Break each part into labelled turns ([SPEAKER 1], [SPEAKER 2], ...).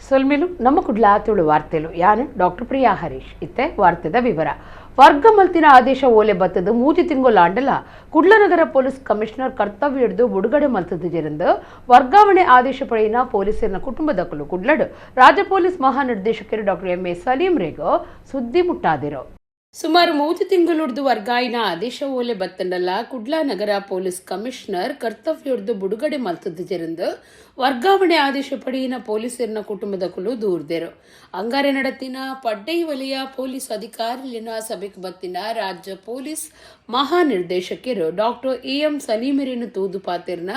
[SPEAKER 1] ಸೊಲ್ಮೆಲು ನಮ್ಮ ಕುಡ್ಲ ತುಳು ವಾರ್ತೆಲು ಯಾನು ಡಾಕ್ಟರ್ ಪ್ರಿಯಾ ಹರೀಶ್. ಇತ್ತೆ ವಾರ್ತೆದ ವಿವರ. ವರ್ಗ ಮಲ್ತಿನ ಆದೇಶ ಓಲೆ ಬತ್ತದು ಮೂಜಿ ತಿಂಗೊಲಾಂಡಲ ಕುಡ್ಲನಗರ ಪೊಲೀಸ್ ಕಮಿಷನರ್ ಕರ್ತವ್ಯ ಹಿಡಿದು ಬುಡುಗಡೆ ಮಲ್ತದಿಜೆರೆಂದು ವರ್ಗಾವಣೆ ಆದೇಶ ಪಡೆಯಿನ ಪೊಲೀಸರ ಕುಟುಂಬದಕಲು ಕುಡ್ಲಡ್ ರಾಜ್ಯ ಪೊಲೀಸ್ ಮಹಾನಿರ್ದೇಶಕರು ಡಾಕ್ಟರ್ ಎಂ ಎ ಸಲೀಂ ರೇಗೋ ಸುದ್ದಿ ಮುಟ್ಟಾದಿರು. ಸುಮಾರು 3 ತಿಂಗಳುಡ್ದು ವರ್ಗಾಯಿನ ಆದೇಶ ಓಲೆ ಬತ್ತಂಡಲ ಕುಡ್ಲ ನಗರ ಪೊಲೀಸ್ ಕಮಿಷನರ್ ಕರ್ತವ್ಯೊಡ್ದು ಬುಡುಗಡೆ ಮಲ್ತದಿಜೆರೆಂದು ವರ್ಗಾವಣೆ ಆದೇಶ ಪಡೆಯಿನ ಪೊಲೀಸರನ ಕುಟುಂಬದಕುಲು ದೂರ್ದೆರು. ಅಂಗಾರೆ ನಡತಿನ ಪಡ್ಡೈ ವಲಯ ಪೊಲೀಸ್ ಅಧಿಕಾರಿಲಿನ ಸಭೆಗೆ ಬತ್ತಿನ ರಾಜ್ಯ ಪೊಲೀಸ್ ಮಹಾನಿರ್ದೇಶಕರು ಡಾಕ್ಟರ್ ಎ ಎಂ ಸಲೀಮರೇನು ತೂದು ಪಾತಿರ್ನ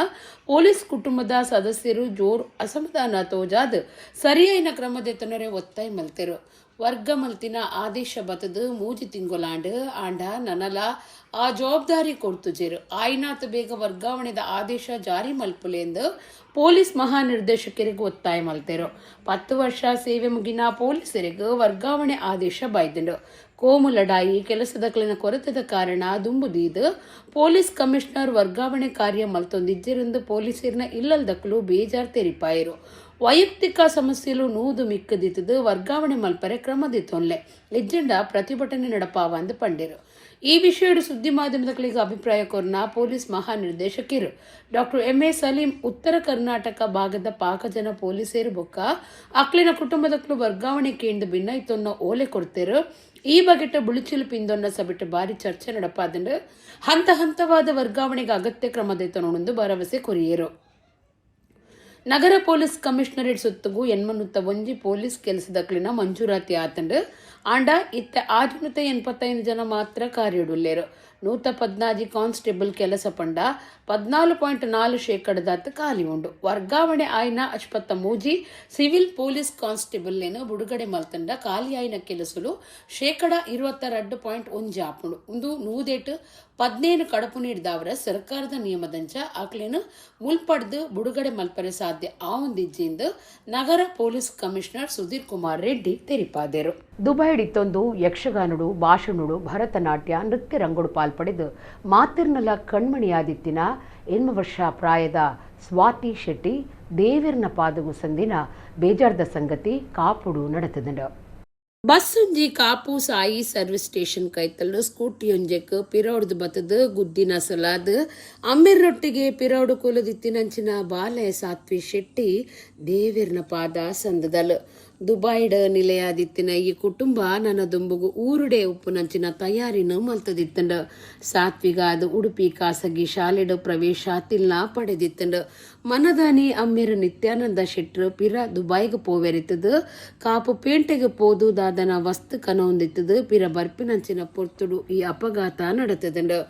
[SPEAKER 1] ಪೊಲೀಸ್ ಕುಟುಂಬದ ಸದಸ್ಯರು ಜೋರ್ ಅಸಮಾಧಾನ ತೋಜಾದ್ ಸರಿಯಾಯಿನ ಕ್ರಮದೆತ್ತನರೆ ಒತ್ತಾಯ ಮಲ್ತೆರು. ವರ್ಗ ಮಲ್ತಿನ ಆದೇಶ ಬತ್ತದು 3 ತಿಂಗೊಲಾಂಡ್ ಆಂಡ ನನಲ ಆ ಜವಾಬ್ದಾರಿ ಕೊಡ್ತುಜೆರು. ಆಯ್ನಾತ್ ಬೇಗ ವರ್ಗಾವಣೆದ ಆದೇಶ ಜಾರಿ ಮಲ್ಪುಲೆಂದು ಪೊಲೀಸ್ ಮಹಾನಿರ್ದೇಶಕರಿಗೆ ಒತ್ತಾಯ ಮಲ್ತೆರು. 10 ವರ್ಷ ಸೇವೆ ಮುಗಿನ ಪೊಲೀಸರಿಗೆ ವರ್ಗಾವಣೆ ಆದೇಶ ಬೈದಂಡು. ಕೋಮು ಲಡಾಯಿ ಕೆಲಸದಕ್ಲಿನ ಕೊರತೆದ ಕಾರಣ ದುಂಬುದೀದು ಪೊಲೀಸ್ ಕಮಿಷನರ್ ವರ್ಗಾವಣೆ ಕಾರ್ಯ ಮಲ್ತೊಂದಿಜ್ಜೆರೆಂದು ಪೊಲೀಸರಿನ ಇಲ್ಲಲ್ದಕ್ಲು ಬೇಜಾರ್ ತೆರಿಪಾಯರು. ವೈಯಕ್ತಿಕ ಸಮಸ್ಯೆಲು ನೂದು ಮಿಕ್ಕದಿತ್ತದು ವರ್ಗಾವಣೆ ಮಲ್ಪರೆ ಕ್ರಮದಿತ್ತೊನ್ಲೆ ಎಜ್ಜೆಂಡ ಪ್ರತಿಭಟನೆ ನಡಪಾವಂದು ಪಂಡಿರು. ಈ ವಿಷಯಡು ಸುದ್ದಿ ಮಾಧ್ಯಮದಗಳಿಗೆ ಅಭಿಪ್ರಾಯ ಕೋರ್ನ ಪೊಲೀಸ್ ಮಹಾನಿರ್ದೇಶಕರು ಡಾಕ್ಟರ್ ಎಂ ಎ ಸಲೀಂ ಉತ್ತರ ಕರ್ನಾಟಕ ಭಾಗದ ಪಾಕಜನ ಪೊಲೀಸರು ಬೊಕ್ಕ ಅಕ್ಲಿನ ಕುಟುಂಬದಕ್ಲು ವರ್ಗಾವಣೆ ಕೇಂದ್ರ ಭಿನ್ನೈತೊನ್ನ ಓಲೆ ಕೊಡ್ತೇರು. ಈ ಬಗೆಟ ಬುಳಿಚಿಲು ಪಿಂದೊನ್ನ ಸಬಿಟ್ಟು ಭಾರಿ ಚರ್ಚೆ ನಡಪಾದಂಡು ಹಂತ ಹಂತವಾದ ವರ್ಗಾವಣೆಗೆ ಅಗತ್ಯ ಕ್ರಮದೈತನೊಂದು ಭರವಸೆ ಕೊರಿಯರು. ನಗರ ಪೊಲೀಸ್ ಕಮಿಷನರೇಟ್ ಸುತ್ತಗೂ 81 ಪೊಲೀಸ್ ಕೆಲಸದಕ್ಲಿನ ಮಂಜೂರಾತಿ ಆತಂಡು. ಆಂಡ ಇತ್ತ 685 ಜನ ಮಾತ್ರ ಕಾರ್ಯಡುಲ್ಲೇರು. 114 ಕಾನ್ಸ್ಟೇಬಲ್ ಕೆಲಸ ಪಂಡ 14.4% ಖಾಲಿ ಉಂಡು. ವರ್ಗಾವಣೆ ಆಯ್ನ 83 ಸಿವಿಲ್ ಪೊಲೀಸ್ ಕಾನ್ಸ್ಟೇಬಲ್ ಬುಡುಗಡೆ ಮಲ್ತಂಡ ಖಾಲಿ ಆಯ್ನ ಕೆಲಸಲು 22.1% ಆಪುಂಡು. ಉಂದು 115 ಕಡಪು ನೀಡಿದವರ ಸರ್ಕಾರದ ನಿಯಮದಂಚ ಆಕ್ಲೇನು ಮುಲ್ಪಡ್ದು ಬುಡುಗಡೆ ಮಲ್ಪರೆ ಸಾಧ್ಯ ಆವಂದಿಜ್ಜಿಂದು ನಗರ ಪೊಲೀಸ್ ಕಮಿಷನರ್ ಸುಧೀರ್ ಕುಮಾರ್ ರೆಡ್ಡಿ ತೆರಿಪಾದರು. ದುಬೈಡಿತ್ತೊಂದು ಯಕ್ಷಗಾನಡು ಭಾಷಣುಡು ಭರತನಾಟ್ಯ ನೃತ್ಯ ರಂಗುಡು ಪಾಲ್ಪಡೆದು ಮಾತಿರ್ನಲ ಕಣ್ಮಣಿಯಾದಿತ್ತಿನ 8 ವರ್ಷ ಪ್ರಾಯದ ಸ್ವಾತಿ ಶೆಟ್ಟಿ ದೇವಿರ್ನ ಪಾದಗು ಸಂದಿನ ಬೇಜಾರ್ದ ಸಂಗತಿ ಕಾಪುಡು ನಡೆತದಂಡು. ಬಸ್ಸುಂಜಿ ಕಾಪು ಸಾಯಿ ಸರ್ವಿಸ್ ಸ್ಟೇಷನ್ ಕೈತಲ್ಲು ಸ್ಕೂಟಿಯೊಂಜೆಕ್ ಪಿರೌಡ್ದು ಬತ್ತದು ಗುದ್ದಿನ ಸಲಾದ್ ಅಮ್ಮಿರ್ರೊಟ್ಟಿಗೆ ಪಿರೌಡು ಕುಲದಿತ್ತಿನಂಚಿನ ಬಾಲೆ ಸಾತ್ವಿ ಶೆಟ್ಟಿ ದೇವಿರ್ನ ಪಾದ ಸಂದದಲ್. ದುಬೈಡ್ ನಿಲೆಯಾದಿತ್ತಿನ ಈ ಕುಟುಂಬ ನನ್ನ ದುಂಬುಗು ಊರುಡೆ ಉಪ್ಪುನಂಚಿನ ತಯಾರಿನ ಮಲ್ತದಿತ್ತಂಡು. ಸಾತ್ವಿಗಾದ ಉಡುಪಿ ಖಾಸಗಿ ಶಾಲೆಡು ಪ್ರವೇಶಾತಿಲ್ನ ಪಡೆದಿತ್ತಂಡು. ಮನದಾನಿ ಅಮ್ಮಿರ್ ನಿತ್ಯಾನಂದ ಶೆಟ್ರು ಪಿರ ದುಬೈಗೆ ಪೋವೆರಿತ್ತದು. ಕಾಪು ಪೇಂಟೆಗೆ ಪೋದು ದಾದನ ವಸ್ತು ಕನೊಂದಿತ್ತದು. ಪಿರ ಬರ್ಪಿನಂಚಿನ ಪೊರ್ತುಡು ಈ ಅಪಘಾತ ನಡತದಂಡು.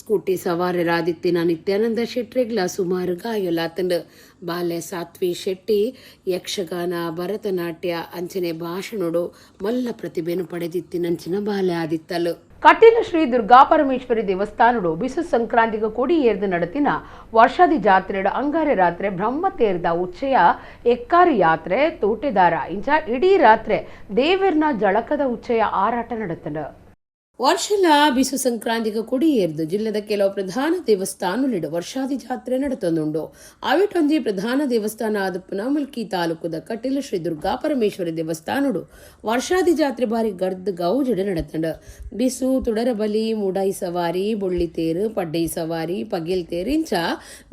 [SPEAKER 1] ಸ್ಕೂಟಿ ಸವಾರರಾದಿತ್ತಿನ ನಿತ್ಯಾನಂದ ಶೆಟ್ರಿಗ್ಲ ಸುಮಾರು ಗಾಯಲಾತಂಡು. ಬಾಲೆ ಸಾತ್ವಿ ಶೆಟ್ಟಿ ಯಕ್ಷಗಾನ ಭರತನಾಟ್ಯ ಅಂಚನೆ ಭಾಷಣೋಡು ಮಲ್ಲ ಪ್ರತಿಭೆನು ಪಡೆದಿತ್ತಿನಂಚಿನ ಬಾಲೆ ಆದಿತ್ತಲು. ಕಟೀಲು ಶ್ರೀ ದುರ್ಗಾಪರಮೇಶ್ವರಿ ದೇವಸ್ಥಾನಡು ಬಿಸು ಸಂಕ್ರಾಂತಿಗೆ ಕೊಡಿ ಏರ್ದು ನಡತಿನ ವರ್ಷಾದಿ ಜಾತ್ರೆಡು ಅಂಗಾರೆ ರಾತ್ರಿ ಬ್ರಹ್ಮತೇರ್ದ ಉಚ್ಚಯ ಎಕ್ಕಾರಿ ಯಾತ್ರೆ ತೋಟೆದಾರ ಇಂಚ ಇಡೀ ರಾತ್ರಿ ದೇವಿರ್ನ ಜಳಕದ ಉಚ್ಚಯ ಆರಾಟ ನಡತಂಡು. ವರ್ಷಲ ಬಿಸು ಸಂಕ್ರಾಂತಿಗೆ ಕೊಡಿ ಏರ್ದು ಜಿಲ್ಲೆದ ಕೆಲವು ಪ್ರಧಾನ ದೇವಸ್ಥಾನಲಿಡು ವರ್ಷಾದಿ ಜಾತ್ರೆ ನಡತೊಂದುಂಡು. ಅವಿಟೊಂಜಿ ಪ್ರಧಾನ ದೇವಸ್ಥಾನ ಆದ ಪುನಮುಲ್ಕಿ ತಾಲೂಕುದ ಕಟೀಲು ಶ್ರೀ ದುರ್ಗಾಪರಮೇಶ್ವರಿ ದೇವಸ್ಥಾನಡು ವರ್ಷಾದಿ ಜಾತ್ರೆ ಬಾರಿ ಗರ್ದ್ ಗೌಜಿಡು ನಡತಂಡು. ಬಿಸು ತುಡರ ಬಲಿ, ಮುಡೈ ಸವಾರಿ, ಬೊಳ್ಳಿ ತೇರು, ಪಡ್ಡೈ ಸವಾರಿ, ಪಗಿಲ್ ತೇರು ಇಂಚ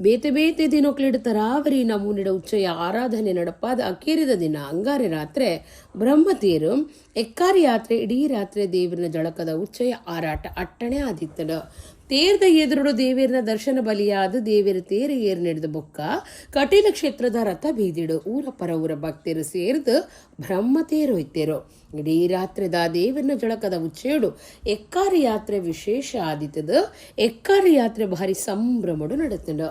[SPEAKER 1] ಬೇತೆ ಬೇತೆ ದಿನಕ್ಲಿಡು ತರಾವರಿ ನಮೂನಿಡ ಉಚ್ಚಯ ಆರಾಧನೆ ನಡಪಾದ ಅಕೇರಿದ ದಿನ ಅಂಗಾರೆ ರಾತ್ರಿ ಬ್ರಹ್ಮತೇರು ಎಕ್ಕಾರಿ ಯಾತ್ರೆ ಇಡೀ ರಾತ್ರಿ ದೇವರನ ಜಳಕದ ಉಚ್ಚಯ ಆರಾಟ ಅಟ್ಟಣೆ ಆದಿತ್ತಡು. ತೇರ್ದ ಎದುರುಡು ದೇವಿಯರ್ನ ದರ್ಶನ ಬಲಿಯಾದ ದೇವಿಯರ ತೇರು ಏರ್ ನಡೆದ ಬೊಕ್ಕ ಕಟೀಲ ಕ್ಷೇತ್ರದ ರಥ ಬೀದಿಡು ಊರ ಪರ ಊರ ಭಕ್ತರು ಸೇರ್ದು ಬ್ರಹ್ಮ ತೇರೊಯ್ತೇರು. ಇಡೀ ರಾತ್ರಿದ ದೇವರನ ಜಳಕದ ಉಚ್ಚೇಡು ಎಕ್ಕಾರಿ ಯಾತ್ರೆ ವಿಶೇಷ ಆದಿತ್ತದ. ಎಕ್ಕಾರಿ ಯಾತ್ರೆ ಭಾರಿ ಸಂಭ್ರಮಡು ನಡತಂಡು.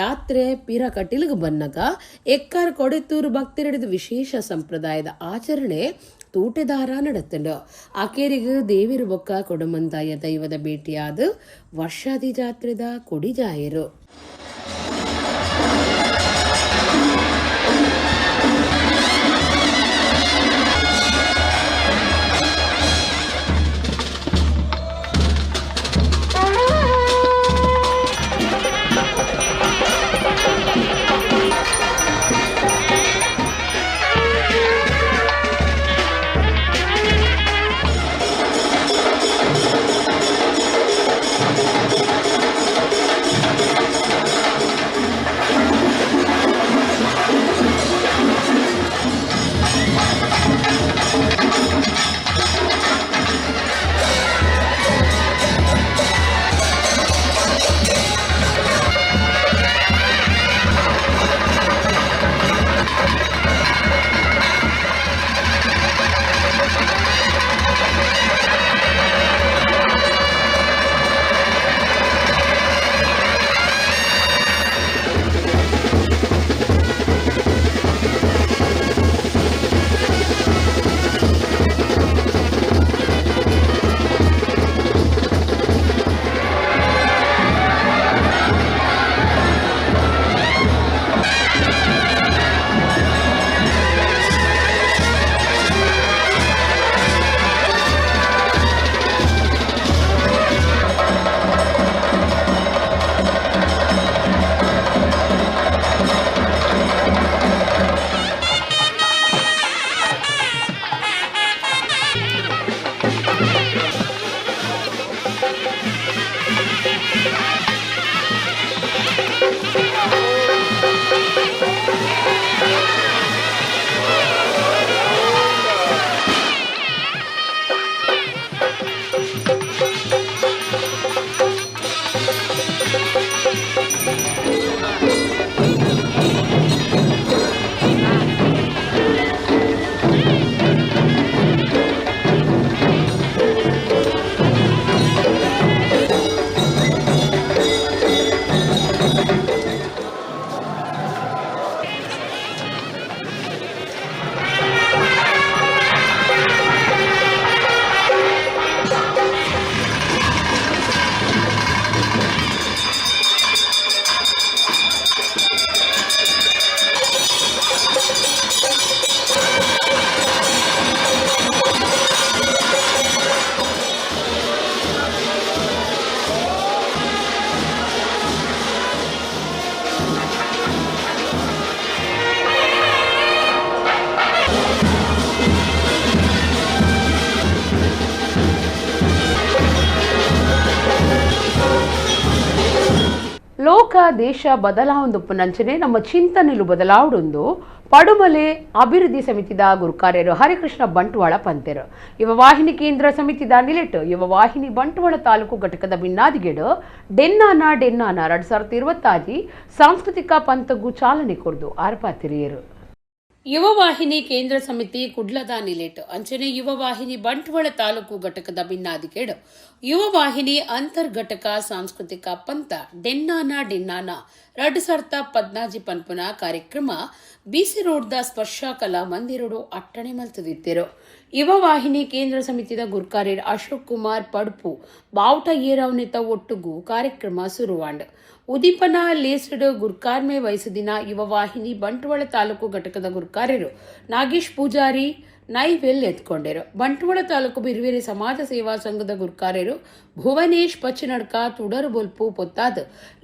[SPEAKER 1] ಯಾತ್ರೆ ಪಿರ ಕಟೀಲಿಗೆ ಬನ್ನಗ ಎಕ್ಕಾರ ಕೊಡೆತೂರು ಭಕ್ತರಿಡಿದ ವಿಶೇಷ ಸಂಪ್ರದಾಯದ ಆಚರಣೆ ತೂಟೆದಾರ ನಡತಂಡು. ಆಕೇರಿಗೆ ದೇವಿರ ಬೊಕ್ಕ ಕೊಡಮಂದಾಯ ದೈವದ ಭೇಟಿಯಾದ ವರ್ಷಾದಿ ಜಾತ್ರೆದ ಕೊಡಿಜಾಯರು. ಲೋಕ ದೇಶ ಬದಲಾವೊಂದುಪ್ಪುನಂಚನೆ ನಮ್ಮ ಚಿಂತನೆಲು ಬದಲಾವಡೊಂದು ಪಡುಮಲೆ ಅಭಿವೃದ್ಧಿ ಸಮಿತಿದ ಗುರುಕಾರ್ಯರು ಹರಿಕೃಷ್ಣ ಬಂಟ್ವಾಳ ಪಂತೆರು. ಯುವ ವಾಹಿನಿ ಕೇಂದ್ರ ಸಮಿತಿದ ನಿಲೆಟ್ ಯುವ ವಾಹಿನಿ ಬಂಟ್ವಾಳ ತಾಲೂಕು ಘಟಕದ ಬಿನ್ನಾದಿಗೇಡು ಡೆನ್ನಾನ ಡೆನ್ನಾನ 2026 ಸಾಂಸ್ಕೃತಿಕ ಪಂಥಗೂ ಚಾಲನೆ ಕೊರ್ದು ಆರ್ಪಾತಿರಿಯರು. ಯುವ ವಾಹಿನಿ ಕೇಂದ್ರ ಸಮಿತಿ ಕುಡ್ಲದ ನಿಲೆಟ್ ಅಂಚನೆ ಯುವ ವಾಹಿನಿ ಬಂಟ್ವಾಳ ತಾಲೂಕು ಘಟಕದ ಬಿನ್ನಾದಿಗೇಡು ಯುವ ವಾಹಿನಿ ಅಂತರ್ಘಟಕ ಸಾಂಸ್ಕೃತಿಕ ಪಂಥ ಡೆನ್ನಾನ ಡೆನ್ನಾನ 2014 ಪನ್ಪುನ ಕಾರ್ಯಕ್ರಮ ಬಿಸಿ ರೋಡ್ದ ಸ್ಪರ್ಶ ಕಲಾ ಮಂದಿರಡು ಅಟ್ಟಣೆ ಮಲ್ತದಿತ್ತೆರು. ಯುವ ವಾಹಿನಿ ಕೇಂದ್ರ ಸಮಿತಿದ ಗುರ್ಕಾರ್ಯರ್ ಅಶೋಕ್ ಕುಮಾರ್ ಪಡ್ಪು ಬಾವುಟ ಏರವನಿತ ಒಟ್ಟುಗು ಕಾರ್ಯಕ್ರಮ ಸುರುವಾಂಡ್. ಉದೀಪನ ಲೇಸ್ಡ್ ಗುರ್ಕಾರ್ಮೆ ವಹಿಸಿದಿನ ಯುವ ವಾಹಿನಿ ಬಂಟ್ವಾಳ ತಾಲೂಕು ಘಟಕದ ಗುರ್ಕಾರ್ಯರು ನಾಗೇಶ್ ಪೂಜಾರಿ ನೈವೆಲ್ ಎತ್ಕೊಂಡರು. ಬಂಟ್ವಾಳ ತಾಲೂಕು ಬಿರುವೇರಿ ಸಮಾಜ ಸೇವಾ ಸಂಘದ ಗುರ್ಕಾರ್ಯರು ಭುವನೇಶ್ ಪಚ್ಚನಡ್ಕ ತುಡರು ಬೊಲ್ಪು ಪೊತ್ತಾದ್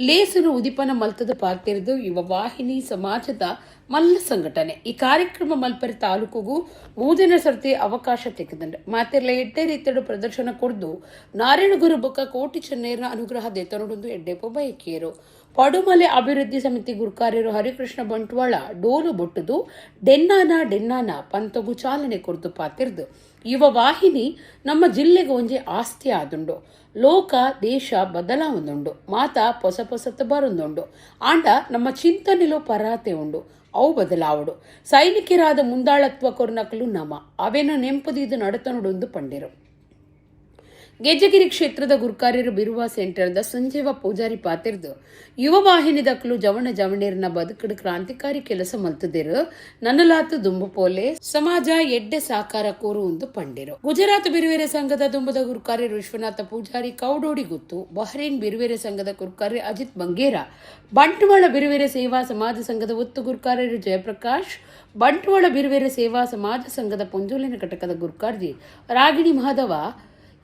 [SPEAKER 1] ಲೇಸನು ಉದಿಪನ ಮಲ್ತದ ಪಾತೆರೆದು, ಯುವ ವಾಹಿನಿ ಸಮಾಜದ ಮಲ್ಲ ಸಂಘಟನೆ. ಈ ಕಾರ್ಯಕ್ರಮ ಮಲ್ಪರೆ ತಾಲೂಕುಗೂ ಮೂಜನ ಸರ್ತಿ ಅವಕಾಶ ತೆಗೆದಂಡು. ಮಾತೆರ್ಲ ಎಡ್ಡೆ ರೀತಿಯಡು ಪ್ರದರ್ಶನ ಕೊರ್ದು ನಾರಾಯಣಗುರು ಬೊಕ್ಕ ಕೋಟಿ ಚೆನ್ನೈರ್ನ ಅನುಗ್ರಹ ದೆತೊನೊಡುಂದು ಎಡ್ಡೆಪು ಬಯಕಿಯರು. ಪಡುಮಲೆ ಅಭಿವೃದ್ಧಿ ಸಮಿತಿ ಗುರ್ಕಾರ್ಯರು ಹರಿಕೃಷ್ಣ ಬಂಟ್ವಾಳ ಡೋಲು ಬೊಟ್ಟುದು ಡೆನ್ನಾನ ಡೆನ್ನಾನ ಪಂತಗು ಚಾಲನೆ ಕೊರ್ದು ಪಾತಿರ್ದು, ಯುವ ವಾಹಿನಿ ನಮ್ಮ ಜಿಲ್ಲೆಗೆ ಒಂಜಿ ಆಸ್ತಿ ಆದುಂಡು. ಲೋಕ ದೇಶ ಬದಲಾವೊಂದುಂಡು, ಮಾತ ಪೊಸ ಪೊಸತ್ ಬರೊಂದುಂಡು. ಆಂಡ ನಮ್ಮ ಚಿಂತನೆಲು ಪರಾತೆ ಉಂಡು, ಅವು ಬದಲಾವಡು. ಸೈನಿಕರಾದ ಮುಂದಾಳತ್ವ ಕೊರ್ನಕಲು ನಮ ಅವೇನು ನೆಂಪುದೀದು ನಡತನುಡೊಂದು ಪಂಡಿರು. ಗೆಜ್ಜಗಿರಿ ಕ್ಷೇತ್ರದ ಗುರ್ಕಾರ್ಯರು ಬಿರುವ ಸೆಂಟರ್ದ ಸಂಜೀವ ಪೂಜಾರಿ ಪಾತಿರ್ದು, ಯುವ ವಾಹಿನಿದಕ್ಲು ಜವಣ ಜವಣೇರ್ನ ಬದುಕಡು ಕ್ರಾಂತಿಕಾರಿ ಕೆಲಸ ಮಲ್ತದಿರು, ನನ್ನಲಾತು ದುಂಬು ಪೋಲೆ ಸಮಾಜ ಎಡ್ಡೆ ಸಾಕಾರ ಕೋರು ಒಂದು ಪಂಡಿರು. ಗುಜರಾತ್ ಬಿರುವೇರೆ ಸಂಘದ ದುಂಬದ ಗುರುಕಾರ್ಯರು ವಿಶ್ವನಾಥ ಪೂಜಾರಿ ಕೌಡೋಡಿ ಗುತ್ತು, ಬಹ್ರೇನ್ ಬಿರುವೇರೆ ಸಂಘದ ಗುರುಕಾರ್ಯ ಅಜಿತ್ ಬಂಗೇರ, ಬಂಟ್ವಾಳ ಬಿರುವೇರೆ ಸೇವಾ ಸಮಾಜ ಸಂಘದ ಒತ್ತು ಗುರುಕಾರ್ಯರು ಜಯಪ್ರಕಾಶ್, ಬಂಟ್ವಾಳ ಬಿರುವೇರೆ ಸೇವಾ ಸಮಾಜ ಸಂಘದ ಪೊಂಜೋಲಿನ ಘಟಕದ ಗುರುಕಾರ್ಜಿ ರಾಗಿಣಿ ಮಾಧವ,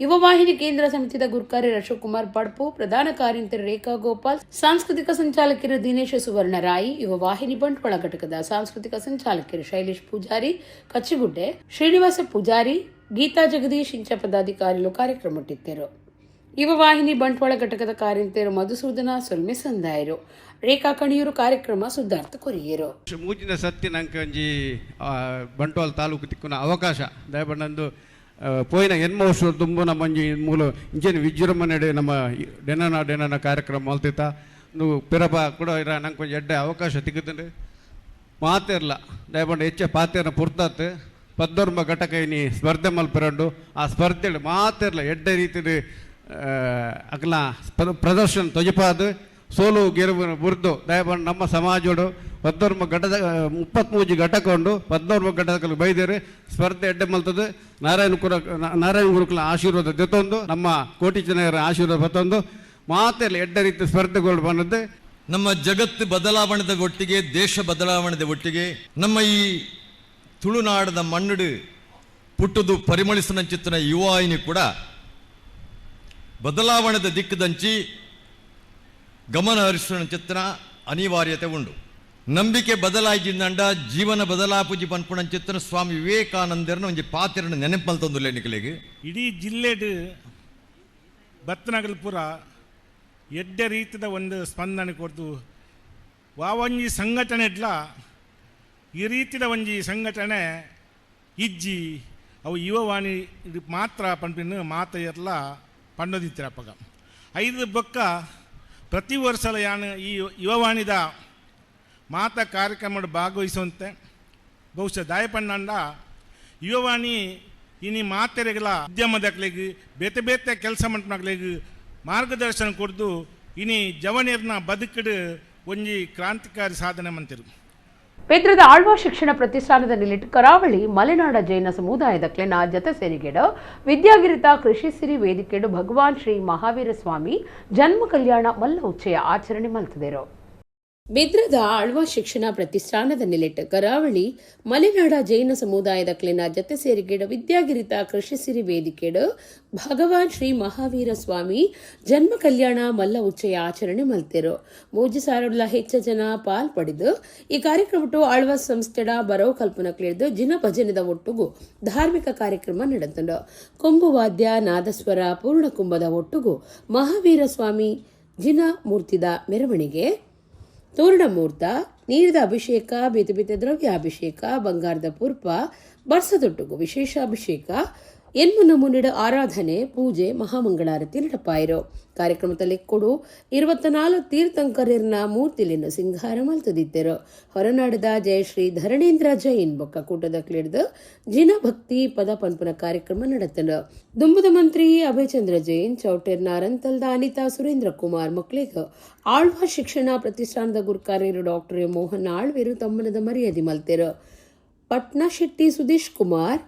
[SPEAKER 1] ಯುವ ವಾಹಿನಿ ಕೇಂದ್ರ ಸಮಿತಿದ ಗುರ್ಕಾರ್ಯರು ಅಶೋಕ್ ಕುಮಾರ್ ಪಡ್ಪು, ಪ್ರಧಾನ ಕಾರ್ಯಂತರು ರೇಖಾ ಗೋಪಾಲ್, ಸಾಂಸ್ಕೃತಿಕ ಸಂಚಾಲಕರು ದಿನೇಶ ಸುವರ್ಣ ರಾಯಿ, ಯುವ ವಾಹಿನಿ ಬಂಟ್ವಾಳ ಘಟಕದ ಸಾಂಸ್ಕೃತಿಕ ಸಂಚಾಲಕರು ಶೈಲೇಶ್ ಪೂಜಾರಿ ಕಚ್ಚಿಗುಡ್ಡೆ, ಶ್ರೀನಿವಾಸ ಪೂಜಾರಿ, ಗೀತಾ ಜಗದೀಶ್ ಇಂಚ ಪದಾಧಿಕಾರಿಗಳು ಕಾರ್ಯಕ್ರಮಟ್ಟಿದ್ದರು. ಯುವ ವಾಹಿನಿ ಬಂಟ್ವಾಳ ಘಟಕದ ಕಾರ್ಯಂತೆಯರು ಮಧುಸೂದನ ಸೊಲ್ಮೆ ಸಂದಾಯರು. ರೇಖಾ ಕಣಿಯೂರು ಕಾರ್ಯಕ್ರಮ ಸುದ್ದಾರ್ಥ ಕೊರಿಯರು.
[SPEAKER 2] ಮೂಜಿನ ಸತ್ತಿ ನಂಗೆ ಒಂಜಿ ಬಂಟ್ವಾಳ ತಾಲೂಕು ತಿಕ್ಕುನ ಅವಕಾಶ ದಯಪಂಡಂದು ಪೋಯಿನ ಎನ್ಮ ವರ್ಷ ದುಂಬು ನಮ್ಮ ಒಂಜಿ ಮೂಲ ಇಂಚೆನ ವಿಜೃಂಭಣೆ ನಮ್ಮ ಡೆನನ ಡೆನನ ಕಾರ್ಯಕ್ರಮ ಮಲ್ತಿತ್ತ. ನು ಪಿರಪ ಕೂಡ ಇರ ನಂಗೆ ಒಂಜಿ ಎಡ್ಡೆ ಅವಕಾಶ ತಿಕ್ಕುತ್ತಂಡು. ಮಾತೆರ್ಲ ದಯಪಂಡ ಹೆಚ್ಚ ಪಾತೆರ್ನ ಪುರ್ತಾತ್. ಪದ್ದೊರ್ಮ ಘಟಕ ಇನಿ ಸ್ಪರ್ಧೆ ಮಲ್ಪೆರಂಡು. ಆ ಸ್ಪರ್ಧೆ ಮಾತೆರ್ಲ ಎಡ್ಡೆ ರೀತಿಡ್ ಅಕ್ಲ ಪ್ರದರ್ಶನ ತೊಜಪಾದು ಸೋಲು ಗೆಲುವು ಬುರ್ದು ದಯಪಂಡ ನಮ್ಮ ಸಮಾಜೋಡು ಪದ್ದೊರ್ಮ ಘಟದ 33 ಘಟಕ ಉಂಡು. ಪದ್ದೊರ್ಮ ಘಟಕಲು ಬೈದೇರು ಸ್ಪರ್ಧೆ ಎಡ್ಡೆ ಮಲ್ತದೆ. ನಾರಾಯಣ ಗುರುಕುಲ ಆಶೀರ್ವಾದ ದೆತ್ತೊಂದು, ನಮ್ಮ ಕೋಟಿ ಜನರ ಆಶೀರ್ವಾದ ಬತ್ತೊಂದು ಮಾತೆಲ್ಲ ಎಡ್ಡೆ ರೀತಿ ಸ್ಪರ್ಧೆಗಳು ಬಂದದ್ದು.
[SPEAKER 3] ನಮ್ಮ ಜಗತ್ತು ಬದಲಾವಣೆದ ಒಟ್ಟಿಗೆ, ದೇಶ ಬದಲಾವಣೆದ ಒಟ್ಟಿಗೆ, ನಮ್ಮ ಈ ತುಳುನಾಡದ ಮಣ್ಣುಡು ಪುಟ್ಟುದು ಪರಿಮಳಿಸನಂಚಿತ್ತಿನ ಯುವಾಯಿನಿ ಕೂಡ ಬದಲಾವಣೆದ ದಿಕ್ಕದಂಚಿ ಗಮನ ಹರಿಸುವ ಅನಿವಾರ್ಯತೆ ಉಂಡು. ನಂಬಿಕೆ ಬದಲಾಯಿಜಿಂದಂಡ ಜೀವನ ಬದಲಾಪುಜಿ ಪನ್ಪುಣಂಚಿತ್ತನ ಸ್ವಾಮಿ ವಿವೇಕಾನಂದರನ ಒಂಜಿ ಪಾತಿರನ ನೆನಪು ನಿಕಲೆಗ್.
[SPEAKER 4] ಇಡೀ ಜಿಲ್ಲೆಡ್ ಬತ್ತನಗಲ್ಪುರ ಎಡ್ಡೆ ರೀತಿದ ಒಂದು ಸ್ಪಂದನೆ ಕೊರ್ದು ವಾವಂಜಿ ಸಂಘಟನೆ ಇಡ್ಲ ಈ ರೀತಿದ ಒಂಜಿ ಸಂಘಟನೆ ಇಜ್ಜಿ, ಅವು ಯುವವಾಣಿ ಇದು ಮಾತ್ರ ಪನ್ಪಿನ ಮಾತ ಎರ್ಲ ಪಂಡೊದಿತ್ತಿರಪ್ಪಗ. ಐದು ಬೊಕ್ಕ ಪ್ರತಿ ವರ್ಷಲ ಯಾನ್ ಈ ಯುವವಾಣಿದ ಮಾತ ಕಾರ್ಯಕ್ರಮ ಭಾಗವಹಿಸುವಂತೆ. ಬಹುಶಃ ದಾಯಪಣ್ಣಂಡ ಯುವವಾಣಿ ಇನಿ ಮಾತೆರೆಗಳ ಉದ್ಯಮದಕ್ಲೆಗ್ ಬೇತೆ ಬೇತೆ ಕೆಲಸ ಮಲ್ಪನಕ್ಲೆಗ್ ಮಾರ್ಗದರ್ಶನ ಕೊರ್ದು ಇನಿ ಜವನೇರ್ನ ಬದುಕಡು ಒಂಜಿ ಕ್ರಾಂತಿಕಾರಿ ಸಾಧನೆ ಮಂತಿರು.
[SPEAKER 1] ಪೇತ್ರದ ಆಳ್ವಾ ಶಿಕ್ಷಣ ಪ್ರತಿಷ್ಠಾನದ ನಿಲಿಟ್ ಕರಾವಳಿ ಮಲೆನಾಡ ಜೈನ ಸಮುದಾಯದ ಕ್ಲೆನ ಜತೆ ಸೇರಿಗೆಡು ವಿದ್ಯಾಗಿರಿತ ಕೃಷಿ ಸಿರಿ ವೇದಿಕೆಡು ಭಗವಾನ್ ಶ್ರೀ ಮಹಾವೀರ ಸ್ವಾಮಿ ಜನ್ಮ ಕಲ್ಯಾಣ ಮಲ್ಲ ಉಚ್ಚಯ ಆಚರಣೆ ಮಲ್ತದೆರು. ಬೆದ್ರದ ಆಳ್ವಾ ಶಿಕ್ಷಣ ಪ್ರತಿಷ್ಠಾನದ ನಿಲೆಟ್ ಕರಾವಳಿ ಮಲೆನಾಡ ಜೈನ ಸಮುದಾಯದ ಕ್ಲೆನ ಜತೆ ಸೇರಿಗೆಡು ವಿದ್ಯಾಗಿರಿತ ಕೃಷಿ ಸಿರಿ ವೇದಿಕೆಡು ಭಗವಾನ್ ಶ್ರೀ ಮಹಾವೀರ ಸ್ವಾಮಿ ಜನ್ಮ ಕಲ್ಯಾಣ ಮಲ್ಲ ಉಚ್ಚಯ ಆಚರಣೆ ಮಲ್ತೆರು. ಮೂಜಿ ಸಾರುಡ್ಲ ಹೆಚ್ಚ ಜನ ಪಾಲ್ ಪಡೆದು ಈ ಕಾರ್ಯಕ್ರಮಟ್ಟು ಆಳ್ವಾ ಸಂಸ್ಥೆಡ ಬರವು ಕಲ್ಪನಕ್ಲಿಡ್ದು ಜಿನ ಭಜನೆದ ಒಟ್ಟುಗು ಧಾರ್ಮಿಕ ಕಾರ್ಯಕ್ರಮ ನಡೆದಂಡು. ಕೊಂಬು ವಾದ್ಯ, ನಾದಸ್ವರ, ಪೂರ್ಣ ಕುಂಭದ ಒಟ್ಟುಗು ಮಹಾವೀರ ಸ್ವಾಮಿ ಜಿನ ಮೂರ್ತಿದ ಮೆರವಣಿಗೆ, ತೋರಣ ಮೂರ್ತ, ನೀರಿದ ಅಭಿಷೇಕ, ಬೇತೆ ಬೇತೆ ದ್ರವ್ಯಾಭಿಷೇಕ, ಬಂಗಾರದ ಪುರ್ಪ, ಬರ್ಸದೊಟ್ಟುಗು ವಿಶೇಷ ಅಭಿಷೇಕ, ಎನ್ಮುನ ಮುನ್ನಿಡ ಆರಾಧನೆ, ಪೂಜೆ, ಮಹಾಮಂಗಳಾರತಿ ನಡಪಾಯಿರು. ಕಾರ್ಯಕ್ರಮದಲ್ಲಿ ಕೊಡು 24 ತೀರ್ಥಂಕರರ್ನ ಮೂರ್ತಿಲಿನ ಸಿಂಗಾರ ಮಲ್ತದಿದ್ದರು. ಹೊರನಾಡದ ಜಯಶ್ರೀ ಧರಣೇಂದ್ರ ಜೈನ್ ಬೊಕ್ಕ ಕೂಟದ ಕ್ಲಿಡ್ದು ಜಿನ ಭಕ್ತಿ ಪದ ಪನ್ಪುನ ಕಾರ್ಯಕ್ರಮ ನಡೆತನು. ದುಂಬುದ ಮಂತ್ರಿ ಅಭಯಚಂದ್ರ ಜೈನ್, ಚೌಟೆರ್ನ ಅರಂತಲ್ದ ಅನಿತಾ ಸುರೇಂದ್ರ ಕುಮಾರ್ ಮಕ್ಕಳಿಗೆ ಆಳ್ವ ಶಿಕ್ಷಣ ಪ್ರತಿಷ್ಠಾನದ ಗುರುಕಾರ್ಯರು ಡಾಕ್ಟರ್ ಮೋಹನ್ ಆಳ್ವೇರು ತಮ್ಮನದ ಮರ್ಯಾದೆ ಮಲ್ತೆರು. ಪಟ್ನಾ ಶೆಟ್ಟಿ ಸುಧೀಶ್ ಕುಮಾರ್,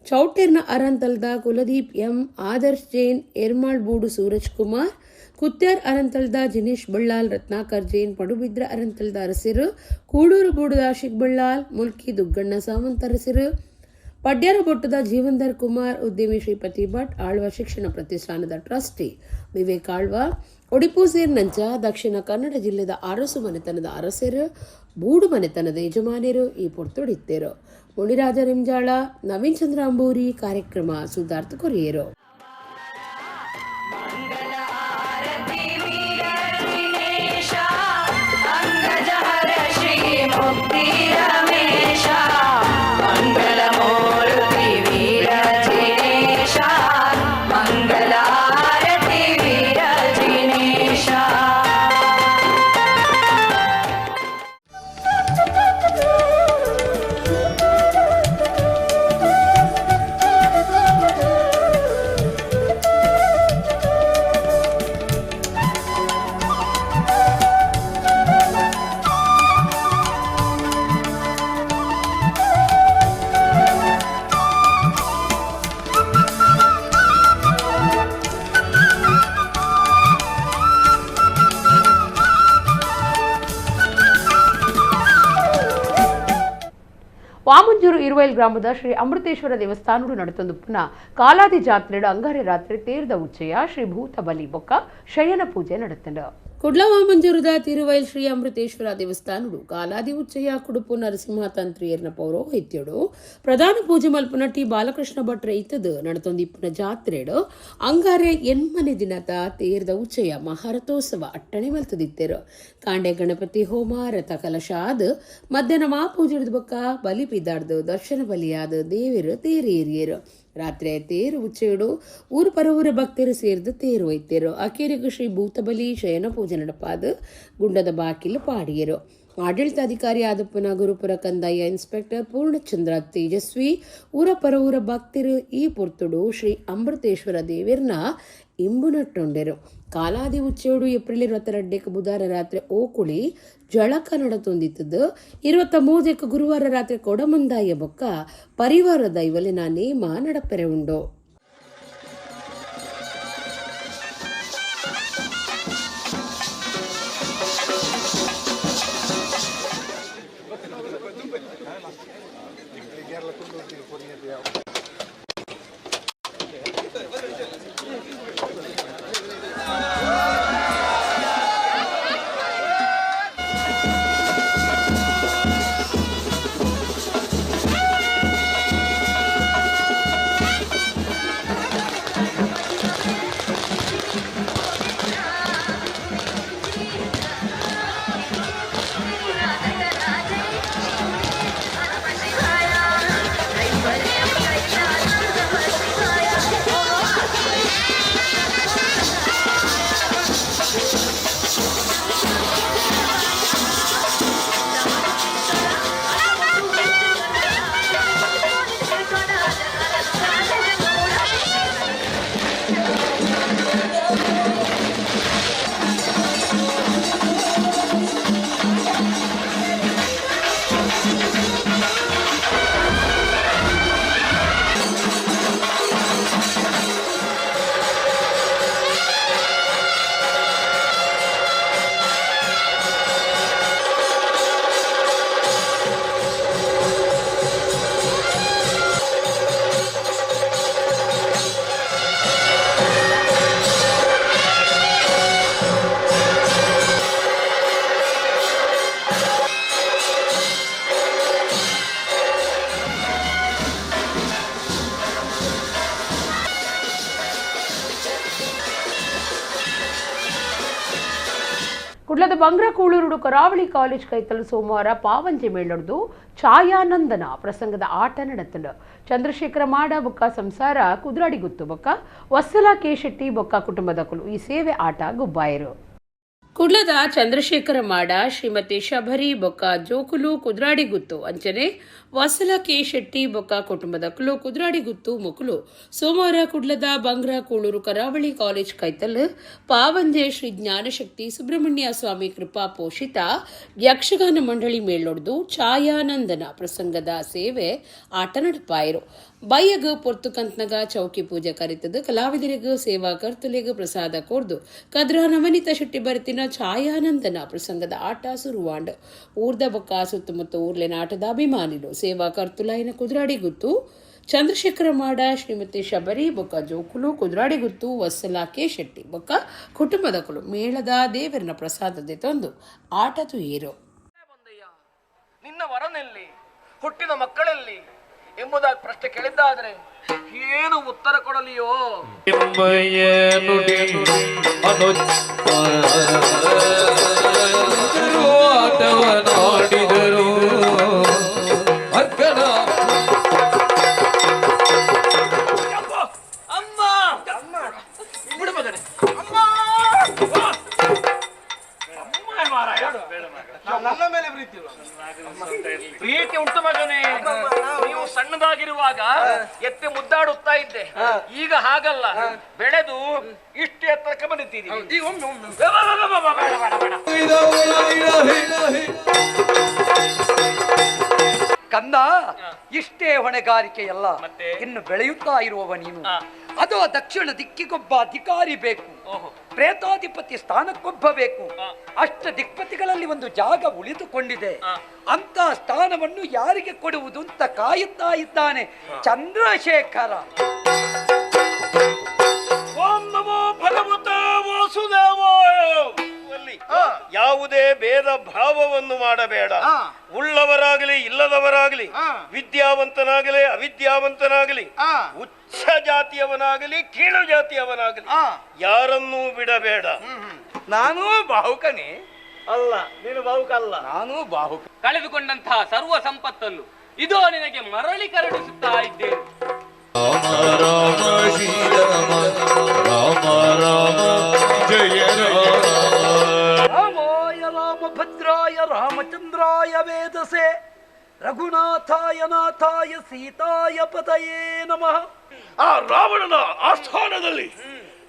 [SPEAKER 1] ಚೌಟೆರ್ನ ಅರಂತಲ್ದ ಕುಲದೀಪ್ ಎಂ, ಆದರ್ಶ್ ಜೈನ್, ಎರ್ಮಾಳ್ ಬೂಡು ಸೂರಜ್ ಕುಮಾರ್, ಕುತ್ಯಾರ್ ಅರಂತಲ್ದ ಜಿನೇಶ್ ಬಳ್ಳಾಲ್, ರತ್ನಾಕರ್ ಜೈನ್, ಪಡುಬಿದ್ರ ಅರಂತಲ್ದ ಅರಸಿರು, ಕೂಡೂರು ಬೂಡುದ ಆಶಿಕ್ ಬಳ್ಳಾಲ್, ಮುಲ್ಕಿ ದುಗ್ಗಣ್ಣ ಸಾವಂತ ಅರಸಿರು, ಪಡ್ಯಾರ ಬೊಟ್ಟದ ಜೀವಂಧರ್ ಕುಮಾರ್, ಉದ್ಯಮಿ ಶ್ರೀಪತಿ ಭಟ್, ಆಳ್ವ ಶಿಕ್ಷಣ ಪ್ರತಿಷ್ಠಾನದ ಟ್ರಸ್ಟಿ ವಿವೇಕ್ ಆಳ್ವ, ಒಡಿಪು ಸೇರಿನಂಚ ದಕ್ಷಿಣ ಕನ್ನಡ ಜಿಲ್ಲೆದ ಅರಸು ಮನೆತನದ ಅರಸರು, ಬೂಡು ಮನೆತನದ ಯಜಮಾನರು ಈ ಪೊರ್ತುಡಿತ್ತೇರು. ಮುನಿರಾಜ ರಿಂಜಾಳ, ನವೀನ್ ಚಂದ್ರ ಅಂಬೂರಿ ಕಾರ್ಯಕ್ರಮ ಸುಧಾರ್ಥ ಕೊರಿಯರು. ವಾಮಂಜೂರು ಇರುವೈಲ್ ಗ್ರಾಮದ ಶ್ರೀ ಅಮೃತೇಶ್ವರ ದೇವಸ್ಥಾನಡು ನಡೆತೊಂದು ಪುನಃ ಕಾಲಾದಿ ಜಾತ್ರೆಡು ಅಂಗಾರೆ ರಾತ್ರಿ ತೇರ್ದ ಉಚ್ಚಯ ಶ್ರೀ ಭೂತ ಬಲಿ ಬೊಕ್ಕ ಶಯನ ಪೂಜೆ ನಡೆತಂಡು. ಕುಡ್ಲ ವಾಮಂಜೂರುದ ತಿರುವೈಲ್ ಶ್ರೀ ಅಮೃತೇಶ್ವರ ದೇವಸ್ಥಾನಡು ಕಾಲಾದಿ ಉಚ್ಚಯ ಕುಡುಪು ನರಸಿಂಹ ತಂತ್ರಿಯರ್ನ ಪೌರೋಹಿತ್ಯಡು ಪ್ರಧಾನ ಪೂಜೆ ಮಲ್ಪುನ ಟಿ ಬಾಲಕೃಷ್ಣ ಭಟ್ರ ಇತ್ತದು ನಡೆತೊಂದಿಪ್ಪುನ ಜಾತ್ರೆಡು ಅಂಗಾರೆ ಎನ್ಮನೆ ದಿನದ ತೇರ್ದ ಉಚ್ಚಯ ಮಹಾರಥೋತ್ಸವ ಅಟ್ಟಣೆ ಮಲ್ತದಿತ್ತೆರು. ಕಾಂಡೆ ಗಣಪತಿ ಹೋಮ, ರಥ ಕಲಶ ಆದ್ ಮಧ್ಯಾಹ್ನ ಮಹಾಪೂಜೆಡ್ದು ಬೊಕ್ಕ ಬಲಿ ಪಿದಾಡ್ದು ದರ್ಶನ ಬಲಿಯಾದ ದೇವರು ತೇರು ಏರಿಯರು. ರಾತ್ರಿ ತೇರು ಉಚ್ಚೆಯಡು ಊರು ಪರವೂರ ಭಕ್ತರು ಸೇರ್ದು ತೇರು ಒಯ್ತೇರು. ಅಕೇರಿಗು ಶ್ರೀ ಭೂತಬಲಿ ಶಯನ ಪೂಜೆ ನಡಪಾದ ಗುಂಡದ ಬಾಕಿಲು ಪಾಡಿಯರು. ಆಡಳಿತಾಧಿಕಾರಿ ಆದಪ್ಪನ ಗುರುಪುರ ಕಂದಾಯ ಇನ್ಸ್ಪೆಕ್ಟರ್ ಪೂರ್ಣಚಂದ್ರ ತೇಜಸ್ವಿ ಊರ ಪರವೂರ ಭಕ್ತರು ಈ ಪೊರ್ತುಡು ಶ್ರೀ ಅಮೃತೇಶ್ವರ ದೇವಿರ್ನ ಇಂಬುನಟ್ಟೊಂಡೆರು. ಕಾಲಾದಿ ಉಚ್ಚೆಯೋಡು ಏಪ್ರಿಲ್ 22 ಬುಧವಾರ ರಾತ್ರಿ ಓಕುಳಿ ಜಳಕ ನಡತೊಂದಿತ್ತದು. 23 ಗುರುವಾರ ರಾತ್ರಿ ಕೊಡಮಂದಾಯ ಬೊಕ್ಕ ಪರಿವಾರ ದೈವಲಿನ ನೇಮ ನಡಪೆರೆ ಉಂಡು. ಕುಡ್ಲದ ಬಂಗ್ರ ಕೂಳೂರುಡು ಕರಾವಳಿ ಕಾಲೇಜ್ ಕೈತಲು ಸೋಮವಾರ ಪಾವಂಜೆ ಮೇಳೊಡ್ದು ಛಾಯಾನಂದನ ಪ್ರಸಂಗದ ಆಟ ನಡೆತಂಡು. ಚಂದ್ರಶೇಖರ ಮಾಡ ಬೊಕ್ಕ ಸಂಸಾರ ಕುದ್ರಾಡಿ ಗುತ್ತು ಬೊಕ್ಕ ವತ್ಸಲಾ ಕೆ ಶೆಟ್ಟಿ ಬೊಕ್ಕ ಕುಟುಂಬದಕುಲು ಈ ಸೇವೆ ಆಟ ಗುಬ್ಬಾಯರು. ಕುಡ್ಲದ ಚಂದ್ರಶೇಖರ ಮಾಡ ಶ್ರೀಮತಿ ಶಬರಿ ಬೊಕ್ಕ ಜೋಕುಲು ಕುದ್ರಾಡಿ ಗುತ್ತು ಅಂಚನೆ ವತ್ಸಲಾ ಕೆ ಶೆಟ್ಟಿ ಬೊಕ್ಕ ಕುಟುಂಬದಕುಲು ಕುದ್ರಾಡಿ ಗುತ್ತು ಮೊಕುಲು ಸೋಮವಾರ ಕುಡ್ಲದ ಬಂಗ್ರ ಕೂಳೂರು ಕರಾವಳಿ ಕಾಲೇಜ್ ಕೈತಲ್ ಪಾವಂಜೆ ಶ್ರೀ ಜ್ಞಾನಶಕ್ತಿ ಸುಬ್ರಹ್ಮಣ್ಯ ಸ್ವಾಮಿ ಕೃಪಾ ಪೋಷಿತ ಯಕ್ಷಗಾನ ಮಂಡಳಿ ಮೇಳೊಡ್ದು ಛಾಯಾನಂದನ ಪ್ರಸಂಗದ ಸೇವೆ ಆಟ ನಡಪಾಯರು. ಬೈಯಗ್ ಪೊರ್ತುಕಂತ್ನಗ ಚೌಕಿ ಪೂಜೆ ಕರಿತದು ಕಲಾವಿದರಿಗೂ ಸೇವಾ ಕರ್ತುಲೆಗ್ ಪ್ರಸಾದ ಕೋರ್ದು ಕದ್ರ ನವನಿತ ಶೆಟ್ಟಿ ಬರೆತಿನ ಛಾಯಾನಂದನ ಪ್ರಸಂಗದ ಆಟ ಸುರುವಾಂಡ್. ಊರ್ದ ಬೊಕ್ಕ ಸುತ್ತಮುತ್ತ ಊರ್ಲೆನ ಆಟದ ಅಭಿಮಾನಿಲು ಸೇವಾ ಕರ್ತುಲಾಯಿನ ಕುದ್ರಾಡಿ ಗುತ್ತು ಚಂದ್ರಶೇಖರ ಮಾಡ ಶ್ರೀಮತಿ ಶಬರಿ ಬೊಕ್ಕ ಜೋಕುಲು ಕುದ್ರಾಡಿ ಗುತ್ತು ವತ್ಸಲಾ ಕೆ ಶೆಟ್ಟಿ ಬೊಕ್ಕ ಕುಟುಂಬದಕುಲು ಮೇಳದ ದೇವರನ ಪ್ರಸಾದದ ತಂದು ಆಟ ತುಯೇರು.
[SPEAKER 5] ನಿನ್ನ ವರನೆಲ್ಲಿ, ಹುಟ್ಟಿದ ಮಕ್ಕಳಲ್ಲಿ ಎಂಬುದಾಗಿ ಪ್ರಶ್ನೆ ಕೇಳಿದ್ದಾದರೆ ಏನು ಉತ್ತರ ಕೊಡಲಿಯೋ? ಅಮ್ಮ ಬಿಡು ಮಗನೇ. ಅಮ್ಮ
[SPEAKER 6] ನನ್ನ ಮೇಲೆ ಪ್ರೀತಿ
[SPEAKER 5] ಪ್ರೀತಿ ಉಂಟು ಮಗನೇ. ನೀವು ಸಣ್ಣದಾಗಿರುವಾಗ ಎತ್ತಿ ಮುದ್ದಾಡುತ್ತಾ ಇದ್ದೆ, ಈಗ ಹಾಗಲ್ಲ, ಬೆಳೆದು ಇಷ್ಟು ಎತ್ತರಕ್ಕೆ ಬಂದಿದ್ದೀರಿ.
[SPEAKER 7] ಕಂದ, ಇಷ್ಟೇ ಹೊಣೆಗಾರಿಕೆಯಲ್ಲ, ಇನ್ನು ಬೆಳೆಯುತ್ತಾ ಇರುವವ ನೀನು. ಅದು ದಕ್ಷಿಣ ದಿಕ್ಕಿಗೊಬ್ಬ ಅಧಿಕಾರಿ ಬೇಕು, ಪ್ರೇತಾಧಿಪತಿ ಸ್ಥಾನಕ್ಕೊಬ್ಬ ಬೇಕು. ಅಷ್ಟ ದಿಕ್ಪತಿಗಳಲ್ಲಿ ಒಂದು ಜಾಗ ಉಳಿದುಕೊಂಡಿದೆ. ಅಂತ ಸ್ಥಾನವನ್ನು ಯಾರಿಗೆ ಕೊಡುವುದು ಅಂತ ಕಾಯುತ್ತಾ ಇದ್ದಾನೆ ಚಂದ್ರಶೇಖರ.
[SPEAKER 6] ಓಂ ನಮೋ ಭಗವತ ವಾಸುದೇವಾಯ.
[SPEAKER 8] ಯಾವುದೇ ಭೇದ ಭಾವವನ್ನು ಮಾಡಬೇಡ. ಉಳ್ಳವರಾಗಲಿ ಇಲ್ಲದವರಾಗಲಿ, ವಿದ್ಯಾವಂತನಾಗಲಿ ಅವಿದ್ಯಾವಂತನಾಗಲಿ, ಉಚ್ಚ ಜಾತಿಯವನಾಗಲಿ ಕೀಳು ಜಾತಿಯವನಾಗಲಿ, ಯಾರನ್ನೂ ಬಿಡಬೇಡ.
[SPEAKER 6] ನಾನೂ ಬಾಹುಕನೇ ಅಲ್ಲ, ನೀನು ಬಾಹುಕ ಅಲ್ಲ, ನಾನೂ ಬಾಹುಕ.
[SPEAKER 5] ಕಳೆದುಕೊಂಡಂತಹ ಸರ್ವ ಸಂಪತ್ತನ್ನು ಇದೋ ನಿನಗೆ ಮರಳಿ ಕರುಣಿಸುತ್ತಾ ಇದ್ದೇನೆ.
[SPEAKER 9] ರಾಮ ರಾಮ ಶ್ರೀರಾಮ ರಾಮ ರಾಮ ಜಯ ರಾಮ.
[SPEAKER 7] ರಾಮಾಯ ರಾಮಭದ್ರಾಯ ರಾಮಚಂದ್ರಾಯ ವೇದಸೆ ರಘುನಾಥಾಯ ನಾಥಾಯ ಸೀತಾಯ ಪತಯೇ ನಮಃ.
[SPEAKER 6] ಆ ರಾವಣನ ಆಸ್ಥಾನದಲ್ಲಿ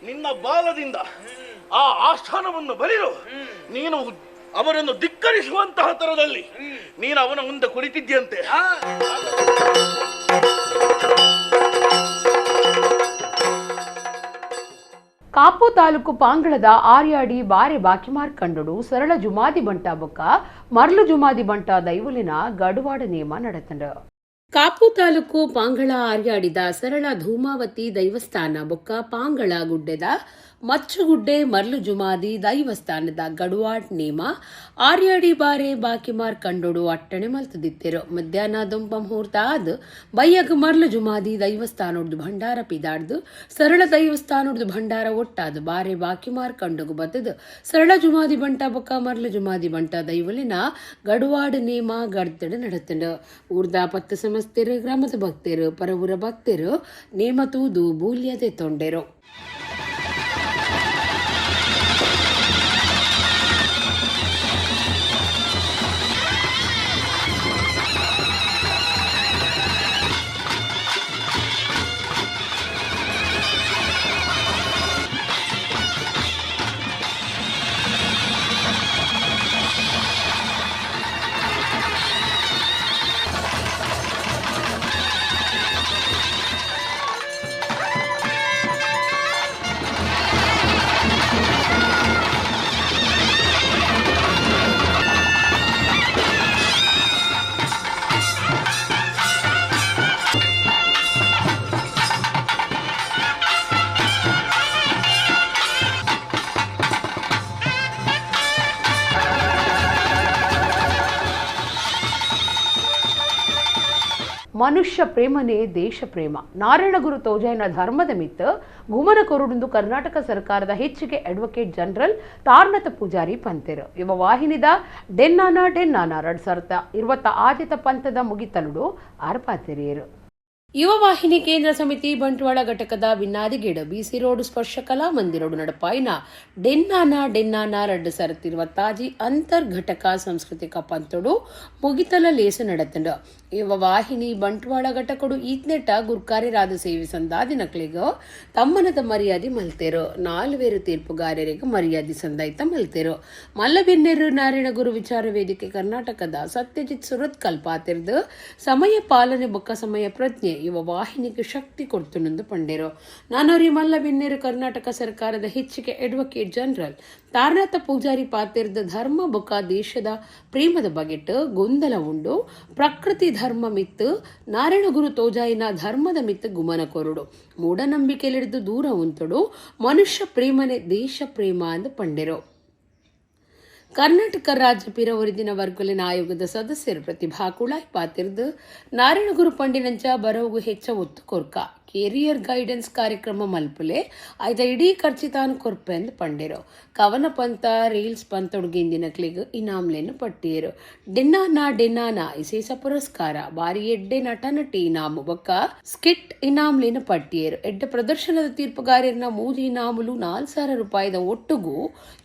[SPEAKER 6] ನಿನ್ನ ಬಾಲದಿಂದ ಆ ಆಸ್ಥಾನವನ್ನು ಬಲಿರು ನೀನು ಅವರನ್ನು ಧಿಕ್ಕರಿಸುವಂತಹ ತರದಲ್ಲಿ ನೀನು ಅವನ ಮುಂದೆ ಕುಳಿತಿದ್ಯಂತೆ.
[SPEAKER 1] ಕಾಪು ತಾಲೂಕು ಪಾಂಗಳದ ಆರ್ಯಾಡಿ ಬಾರೆ ಬಾಕಿಮಾರ್ ಕಂಡಡು ಸರಳ ಜುಮಾದಿ ಬಂಟ ಬೊಕ್ಕ ಮರಳು ಜುಮಾದಿ ಬಂಟ ದೈವಲಿನ ಗಡುವಾಡ ನೇಮ ನಡೆತಂಡ. ಕಾಪು ತಾಲೂಕು ಪಾಂಗಳ ಆರ್ಯಾಡಿದ ಸರಳ ಧೂಮಾವತಿ ದೈವಸ್ಥಾನ ಬೊಕ್ಕ ಪಾಂಗಳ ಗುಡ್ಡೆದ ಮಚ್ಚುಗುಡ್ಡೆ ಮರ್ಲು ಜುಮಾದಿ ದೈವಸ್ಥಾನದ ಗಡುವಾಡ್ ನೇಮ ಆರ್ಯಾಡಿ ಬಾರೆ ಬಾಕಿಮಾರ್ ಕಂಡೋಡು ಅಟ್ಟಣೆ ಮಲ್ತದಿತ್ತೆರು. ಮಧ್ಯಾಹ್ನ ದೊಂಪ ಮುಹೂರ್ತ ಆದ್ ಬಯ್ಯಗ್ ಮರ್ಲು ಜುಮಾದಿ ದೈವಸ್ಥಾನೊಡ್ದು ಭಂಡಾರ ಪಿದಾಡ್ದು ಸರಳ ದೈವಸ್ಥಾನೊಡ್ದು ಭಂಡಾರ ಒಟ್ಟಾದು ಬಾರೆ ಬಾಕಿಮಾರ್ ಕಂಡುಗು ಬತ್ತದು ಸರಳ ಜುಮಾದಿ ಬಂಟ ಬೊಕ್ಕ ಮರ್ಲು ಜುಮಾದಿ ಬಂಟ ದೈವಲಿನ ಗಡುವಾಡ್ ನೇಮ ಗಡ್ತಡು ನಡತಂಡು. ಊರ್ದ ಪತ್ತು ಸಮಸ್ತೆರು ಗ್ರಾಮದ ಭಕ್ತರು ಪರವೂರ ಭಕ್ತರು ನೇಮ ತೂದು ಬೂಲ್ಯದೆ ತೊಂಡೆರು. ಮನುಷ್ಯ ಪ್ರೇಮನೇ ದೇಶ ಪ್ರೇಮ. ನಾರಾಯಣಗುರು ತೋಜಾಯಿನ ಧರ್ಮದ ಮಿತ್ತ ಗುಮನ ಕೊರುಡುಂದು ಕರ್ನಾಟಕ ಸರ್ಕಾರದ ಹೆಚ್ಚಿಗೆ ಅಡ್ವೊಕೇಟ್ ಜನರಲ್ ತಾರನಾಥ ಪೂಜಾರಿ ಪಂತೆರು. ಯುವ ವಾಹಿನಿದ ಡೆನ್ನಾನ ಡೆನ್ನಾನ 2026 ಪಂಥದ ಮುಗಿತಲುಡು ಆರ್ಪಾತೆರಿಯರು. ಯುವ ವಾಹಿನಿ ಕೇಂದ್ರ ಸಮಿತಿ ಬಂಟ್ವಾಳ ಘಟಕದ ಬಿನ್ನಾದಿಗೇಡು ಬಿಸಿ ರೋಡ್ ಸ್ಪರ್ಶ ಕಲಾ ಮಂದಿರೋಡು ನಡಪಾಯಿನ ಡೆನ್ನಾನ ಡೆನ್ನಾನ 2026 ಅಂತರ್ಘಟಕ ಸಾಂಸ್ಕೃತಿಕ ಪಂಥಡು ಮುಗಿತಲ ಲೇಸು ನಡೆತಂಡು. ಯುವ ವಾಹಿನಿ ಬಂಟ್ವಾಳ ಘಟಕಡು ಈತ್ನೆಟ ಗುರ್ಕಾರ್ಯರಾದ ಸೇವೆ ಸಂದಾದಿನಕ್ಲಿಗ ತಮ್ಮನದ ಮರ್ಯಾದೆ ಮಲ್ತೇರು. ನಾಲ್ವೇರು ತೀರ್ಪುಗಾರರಿಗೆ ಮರ್ಯಾದೆ ಸಂದಾಯ್ತ ಮಲ್ತೇರು. ಮಲ್ಲಬಿನ್ನೆರು ನಾರಾಯಣ ಗುರು ವಿಚಾರ ವೇದಿಕೆ ಕರ್ನಾಟಕದ ಸತ್ಯಜಿತ್ ಸುರತ್ಕಲ್ ಪಾತಿರ್ದು ಸಮಯ ಪಾಲನೆ ಬೊಕ್ಕ ಸಮಯ ಪ್ರಜ್ಞೆ ಯುವ ವಾಹಿನಿಗೆ ಶಕ್ತಿ ಕೊಡ್ತುನೆಂದು ಪಂಡೇರು. ನಾನೋರಿ ಮಲ್ಲಬಿನ್ನೇರು ಕರ್ನಾಟಕ ಸರ್ಕಾರದ ಹೆಚ್ಚಿಗೆ ಅಡ್ವೊಕೇಟ್ ಜನರಲ್ ತಾರನಾಥ ಪೂಜಾರಿ ಪಾತಿರ್ದ ಧರ್ಮ ಬೊಕ್ಕ ದೇಶದ ಪ್ರೇಮದ ಬಗೆಟ್ ಗೊಂದಲ ಉಂಡು. ಪ್ರಕೃತಿ ಧರ್ಮ ಮಿತ್ತು ನಾರಾಯಣಗುರು ತೋಜಾಯಿನ ಧರ್ಮದ ಮಿತ್ತು ಗುಮನ ಕೊರುಡು. ಮೂಢನಂಬಿಕೆಲಿಡಿದು ದೂರ ಉಂಟುಡು. ಮನುಷ್ಯ ಪ್ರೇಮನೆ ದೇಶ ಪ್ರೇಮ ಎಂದು ಪಂಡೆರು. ಕರ್ನಾಟಕ ರಾಜ್ಯ ಪಿರವರಿದಿನ ವರ್ಗಲಿನ ಆಯೋಗದ ಸದಸ್ಯರು ಪ್ರತಿಭಾ ಕುಳಾಯ್ ಪಾತಿರ್ದು ನಾರಾಯಣಗುರು ಪಂಡಿನಂಚ ಬರವುಗು ಹೆಚ್ಚ ಒತ್ತು ಕೊರ್ಕ ಕೆರಿಯರ್ ಗೈಡೆನ್ಸ್ ಕಾರ್ಯಕ್ರಮ ಮಲ್ಪುಲೆ ಆಯ್ತ ಇಡೀ ಖರ್ಚಿತಾನು ಕೊರ್ಪೆ ಎಂದು ಪಂಡೆರು. ಕವನ ಪಂಥ ರೀಲ್ಸ್ ಪಂತೊಡ್ಗಿಂದಿನಕ್ಲಿಗ್ ಇನಾಮ್ಲೆನ್ನು ಪಟ್ಟಿಯರು. ಡೆನ್ನಾನ ಡೆನ್ನಾನ ವಿಶೇಷ ಪುರಸ್ಕಾರ ಬಾರಿ ಎಡ್ಡೆ ನಟ ನಟಿ ಇನಾಮು ಬೊಕ್ಕ ಸ್ಕಿಟ್ ಇನಾಮ್ಲೇನು ಪಟ್ಟಿಯರು. ಎಡ್ಡೆ ಪ್ರದರ್ಶನದ ತೀರ್ಪುಗಾರರ್ನ 3 ಇನಾಮುಲು 4,000 ರೂಪಾಯಿದ ಒಟ್ಟುಗು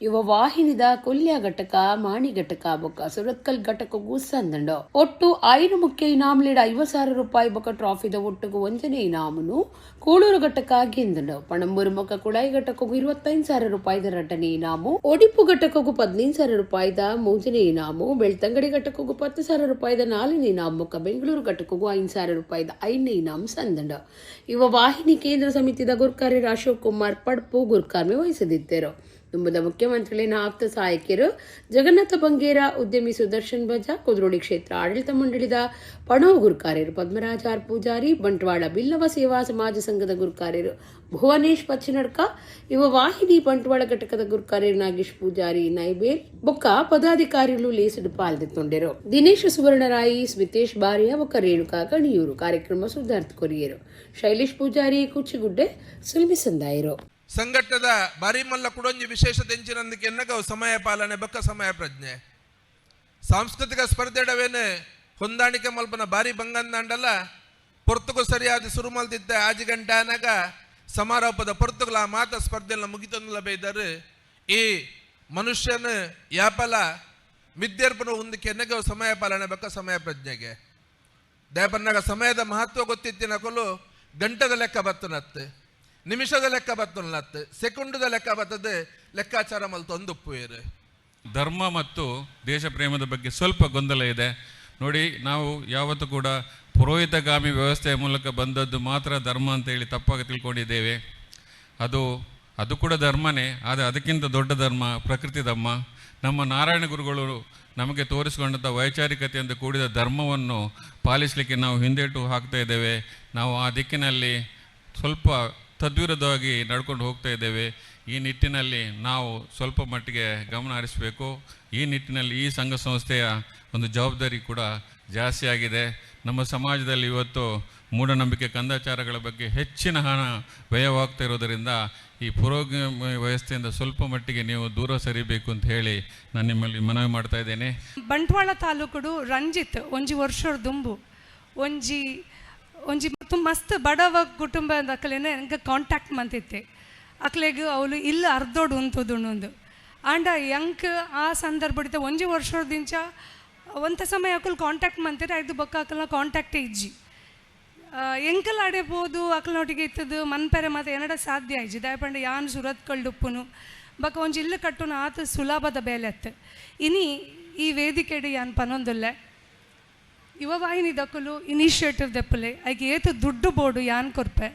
[SPEAKER 1] ಯುವ ವಾಹಿನಿದ ಕೊಲ್ಯ ಘಟಕ ಮಾಣಿ ಘಟಕ ಬೊಕ್ಕ ಸುರತ್ಕಲ್ ಘಟಕಗೂ ಸಂದಂಡು. ಒಟ್ಟು 5 ಮುಖ್ಯ ಇನಾಮ್ಲೇಡ 50,000 ರೂಪಾಯಿ ಬೊಕ್ಕ ಟ್ರಾಫಿದ ಒಟ್ಟುಗು 1ನೇ ಇನಾಮುನು ಕೂಳೂರು ಘಟಕ ಗೆಂದಂಡು. ಪಣಂಬೂರು ಮೊಕ್ಕ ಕುಳಾಯಿ ಘಟಕಗೂ 25,000 ರೂಪಾಯಿದ 2ನೇ ಇನಾಮು, ಒಡಿಪು ಘಟಕಗೂ 15,000 ರೂಪಾಯಿದ 3ನೇ ಇನಾಮು, ಬೆಳ್ತಂಗಡಿ ಘಟಕಗೂ 10,000 ರೂಪಾಯಿದ 4ನೇ ಇನಾಮು ಬೊಕ್ಕ ಬೆಂಗಳೂರು ಘಟಕಗೂ 5,000 ರೂಪಾಯಿದ 5ನೇ ಇನಾಮು ಸಂದಂಡು. ಯುವ ವಾಹಿನಿ ಕೇಂದ್ರ ಸಮಿತಿದ ಗುರ್ಕಾರ್ಯರು ಅಶೋಕ್ ಕುಮಾರ್ ಪಡ್ಪು ಗುರ್ಕಾರ್ಮೆ ವಹಿಸದಿದ್ದರು. ತುಂಬದ ಮುಖ್ಯಮಂತ್ರಿಗಳಿನ ಆಪ್ತ ಸಹಾಯಕಿಯರು ಜಗನ್ನಾಥ ಬಂಗೇರ, ಉದ್ಯಮಿ ಸುದರ್ಶನ್ ಬಜಾ, ಕುದ್ರೋಳಿ ಕ್ಷೇತ್ರ ಆಡಳಿತ ಮಂಡಳಿದ ಪಣವು ಗುರುಕಾರ್ಯರು ಪದ್ಮರಾಜ್ ಆರ್ ಪೂಜಾರಿ, ಬಂಟ್ವಾಳ ಬಿಲ್ಲವ ಸೇವಾ ಸಮಾಜ ಸಂಘದ ಗುರುಕಾರ್ಯರು ಭುವನೇಶ್ ಪಚ್ಚಿನಡ್ಕ, ಯುವ ವಾಹಿನಿ ಬಂಟ್ವಾಳ ಘಟಕದ ಗುರುಕಾರ್ಯರು ನಾಗೇಶ್ ಪೂಜಾರಿ ನೈಬೇಲ್ ಬೊಕ್ಕ ಪದಾಧಿಕಾರಿಗಳು ಲೇಸುಡು ಪಾಲ್ದೆತ್ತೊಂಡೆರು. ದಿನೇಶ್ ಸುವರ್ಣರಾಯಿ, ಸ್ಮಿತೇಶ್ ಬಾರಿಯ ಬೊಕ್ಕ ರೇಣುಕಾ ಗಣಿಯೂರು ಕಾರ್ಯಕ್ರಮ ಸುಧಾರ್ಥ ಕೊರಿಯರು. ಶೈಲೇಶ್ ಪೂಜಾರಿ ಕುಚ್ಚಿಗುಡ್ಡೆ ಸುಲ್ಮಿ ಸಂದಾಯರು.
[SPEAKER 10] ಸಂಘಟದ ಬಾರಿ ಮಲ್ಲ ಕುಡೊಂಜಿ ವಿಶೇಷ ತೆಂಚಿನಂದಿಕೆ ಎನ್ನಗ ಸಮಯ ಪಾಲನೆ ಬೊಕ್ಕ ಸಮಯ ಪ್ರಜ್ಞೆ ಸಾಂಸ್ಕೃತಿಕ ಸ್ಪರ್ಧೆಡವೇನೆ ಹೊಂದಾಣಿಕೆ ಮಲ್ಪನ ಬಾರಿ ಬಂಗಂದಾಂಡಲ್ಲ ಪೊರ್ತುಗು ಸರಿಯಾದ ಸುರು ಮಲ್ತಿದ್ದ ಆಜಿ ಗಂಟೆ ಆನಾಗ ಸಮಾರೋಪದ ಪೊರ್ತುಗಳ ಮಾತ ಸ್ಪರ್ಧೆಲ್ಲ ಮುಗಿತಂದಲ ಬೇಯ್ದರು. ಈ ಮನುಷ್ಯನ ಯಾಪಲ ಮಿದ್ಯರ್ಪನ ಒಂದಕ್ಕೆ ಎನ್ನಗ ಸಮಯ ಪಾಲನೆ ಬೊಕ್ಕ ಸಮಯ ಪ್ರಜ್ಞೆಗೆ ದಯಪನ್ನಾಗ ಸಮಯದ ಮಹತ್ವ ಗೊತ್ತಿತ್ತಿನ ಕೊಲು ಗಂಟದ ಲೆಕ್ಕ ಬತ್ತನತ್ತೆ, ನಿಮಿಷದ ಲೆಕ್ಕ ಬತ್ತನತ್ತೆ, ಸೆಕೆಂಡದ ಲೆಕ್ಕ ಬರ್ತದೆ, ಲೆಕ್ಕಾಚಾರ ಮಲ್ತೊಂದುಪ್ಪುವೇರು.
[SPEAKER 11] ಧರ್ಮ ಮತ್ತು ದೇಶ ಪ್ರೇಮದ ಬಗ್ಗೆ ಸ್ವಲ್ಪ ಗೊಂದಲ ಇದೆ ನೋಡಿ. ನಾವು ಯಾವತ್ತೂ ಕೂಡ ಪುರೋಹಿತಗಾಮಿ ವ್ಯವಸ್ಥೆಯ ಮೂಲಕ ಬಂದದ್ದು ಮಾತ್ರ ಧರ್ಮ ಅಂತೇಳಿ ತಪ್ಪಾಗಿ ತಿಳ್ಕೊಂಡಿದ್ದೇವೆ. ಅದು ಅದು ಕೂಡ ಧರ್ಮನೇ, ಆದರೆ ಅದಕ್ಕಿಂತ ದೊಡ್ಡ ಧರ್ಮ ಪ್ರಕೃತಿ ಧರ್ಮ. ನಮ್ಮ ನಾರಾಯಣ ಗುರುಗಳು ನಮಗೆ ತೋರಿಸಿಕೊಂಡಂಥ ವೈಚಾರಿಕತೆಯಿಂದ ಕೂಡಿದ ಧರ್ಮವನ್ನು ಪಾಲಿಸಲಿಕ್ಕೆ ನಾವು ಹಿಂದೇಟು ಹಾಕ್ತಾ ಇದ್ದೇವೆ. ನಾವು ಆ ದಿಕ್ಕಿನಲ್ಲಿ ಸ್ವಲ್ಪ ತದ್ವಿರುದ್ಧವಾಗಿ ನಡ್ಕೊಂಡು ಹೋಗ್ತಾ ಇದ್ದೇವೆ. ಈ ನಿಟ್ಟಿನಲ್ಲಿ ನಾವು ಸ್ವಲ್ಪ ಮಟ್ಟಿಗೆ ಗಮನ ಹರಿಸಬೇಕು. ಈ ನಿಟ್ಟಿನಲ್ಲಿ ಈ ಸಂಘ ಸಂಸ್ಥೆಯ ಒಂದು ಜವಾಬ್ದಾರಿ ಕೂಡ ಜಾಸ್ತಿ ಆಗಿದೆ. ನಮ್ಮ ಸಮಾಜದಲ್ಲಿ ಇವತ್ತು ಮೂಢನಂಬಿಕೆ ಕಂದಾಚಾರಗಳ ಬಗ್ಗೆ ಹೆಚ್ಚಿನ ಹಣ ವ್ಯಯವಾಗ್ತಾ ಇರೋದರಿಂದ ಈ ಪುರೋಗಮ ವ್ಯವಸ್ಥೆಯಿಂದ ಸ್ವಲ್ಪ ಮಟ್ಟಿಗೆ ನೀವು ದೂರ ಸರಿಬೇಕು ಅಂತ ಹೇಳಿ ನಾನು ನಿಮ್ಮಲ್ಲಿ ಮನವಿ ಮಾಡ್ತಾ ಇದ್ದೇನೆ.
[SPEAKER 12] ಬಂಟ್ವಾಳ ತಾಲೂಕುಡು ರಂಜಿತ್ ಒಂಜಿ ವರ್ಷದ ದುಂಬು ಒಂಜಿ ಒಂಜಿ ಮಸ್ತ್ ಬಡವ ಕುಟುಂಬದ ಅಕ್ಲೆನ ಎಂಕ್ ಕಾಂಟ್ಯಾಕ್ಟ್ ಮಂತಿತ್ತೆ. ಅಕ್ಲೆಗ್ ಅವಳು ಇಲ್ಲ ಅರ್ಧೋಡು ಉಂತುದುಂಡು. ಆಂಡ ಎಂಕ್ ಆ ಸಂದರ್ಭ ಒಂಜಿ ವರ್ಷದಿಂಚ ಒಂತ ಸಮಯ ಅಕುಲು ಕಾಂಟ್ಯಾಕ್ಟ್ ಮಂತಿರ ಐದು ಬೊಕ್ಕ ಅಕಲ್ನ ಕಾಂಟ್ಯಾಕ್ಟ್ ಇಜ್ಜಿ. ಎಂಕಲ್ ಅಡೆಬೋದು ಅಕ್ಲನೊಟ್ಟಿಗೆ ಇತ್ತದು ಮನ್ಪೆರೆ ಮಾತ ಏನಡ ಸಾಧ್ಯ ಇಜ್ಜಿ. ದಯಪಂಡ ಯಾನ್ ಸುರತ್ ಕಳ್ಡುಪ್ಪುನು ಬೊಕ್ಕ ಒಂಜಿ ಇಲ್ಲು ಕಟ್ಟುನು ಆತ ಸುಲಭದ ಬೇಲೆ ಅತ್ತು. ಇನಿ ಈ ವೇದಿಕೆಡು ಯಾನ್ ಪನೊಂದುಲ್ಲೆ ಯುವವಾಹಿನಿ ದಕ್ಕಲು ಇನಿಷಿಯೇಟಿವ್ ದೆಪ್ಪಲೆ ಐಕೆ ಏತು ದುಡ್ಡು ಬೋಡು ಯಾನ್ ಕೊರ್ಪೆ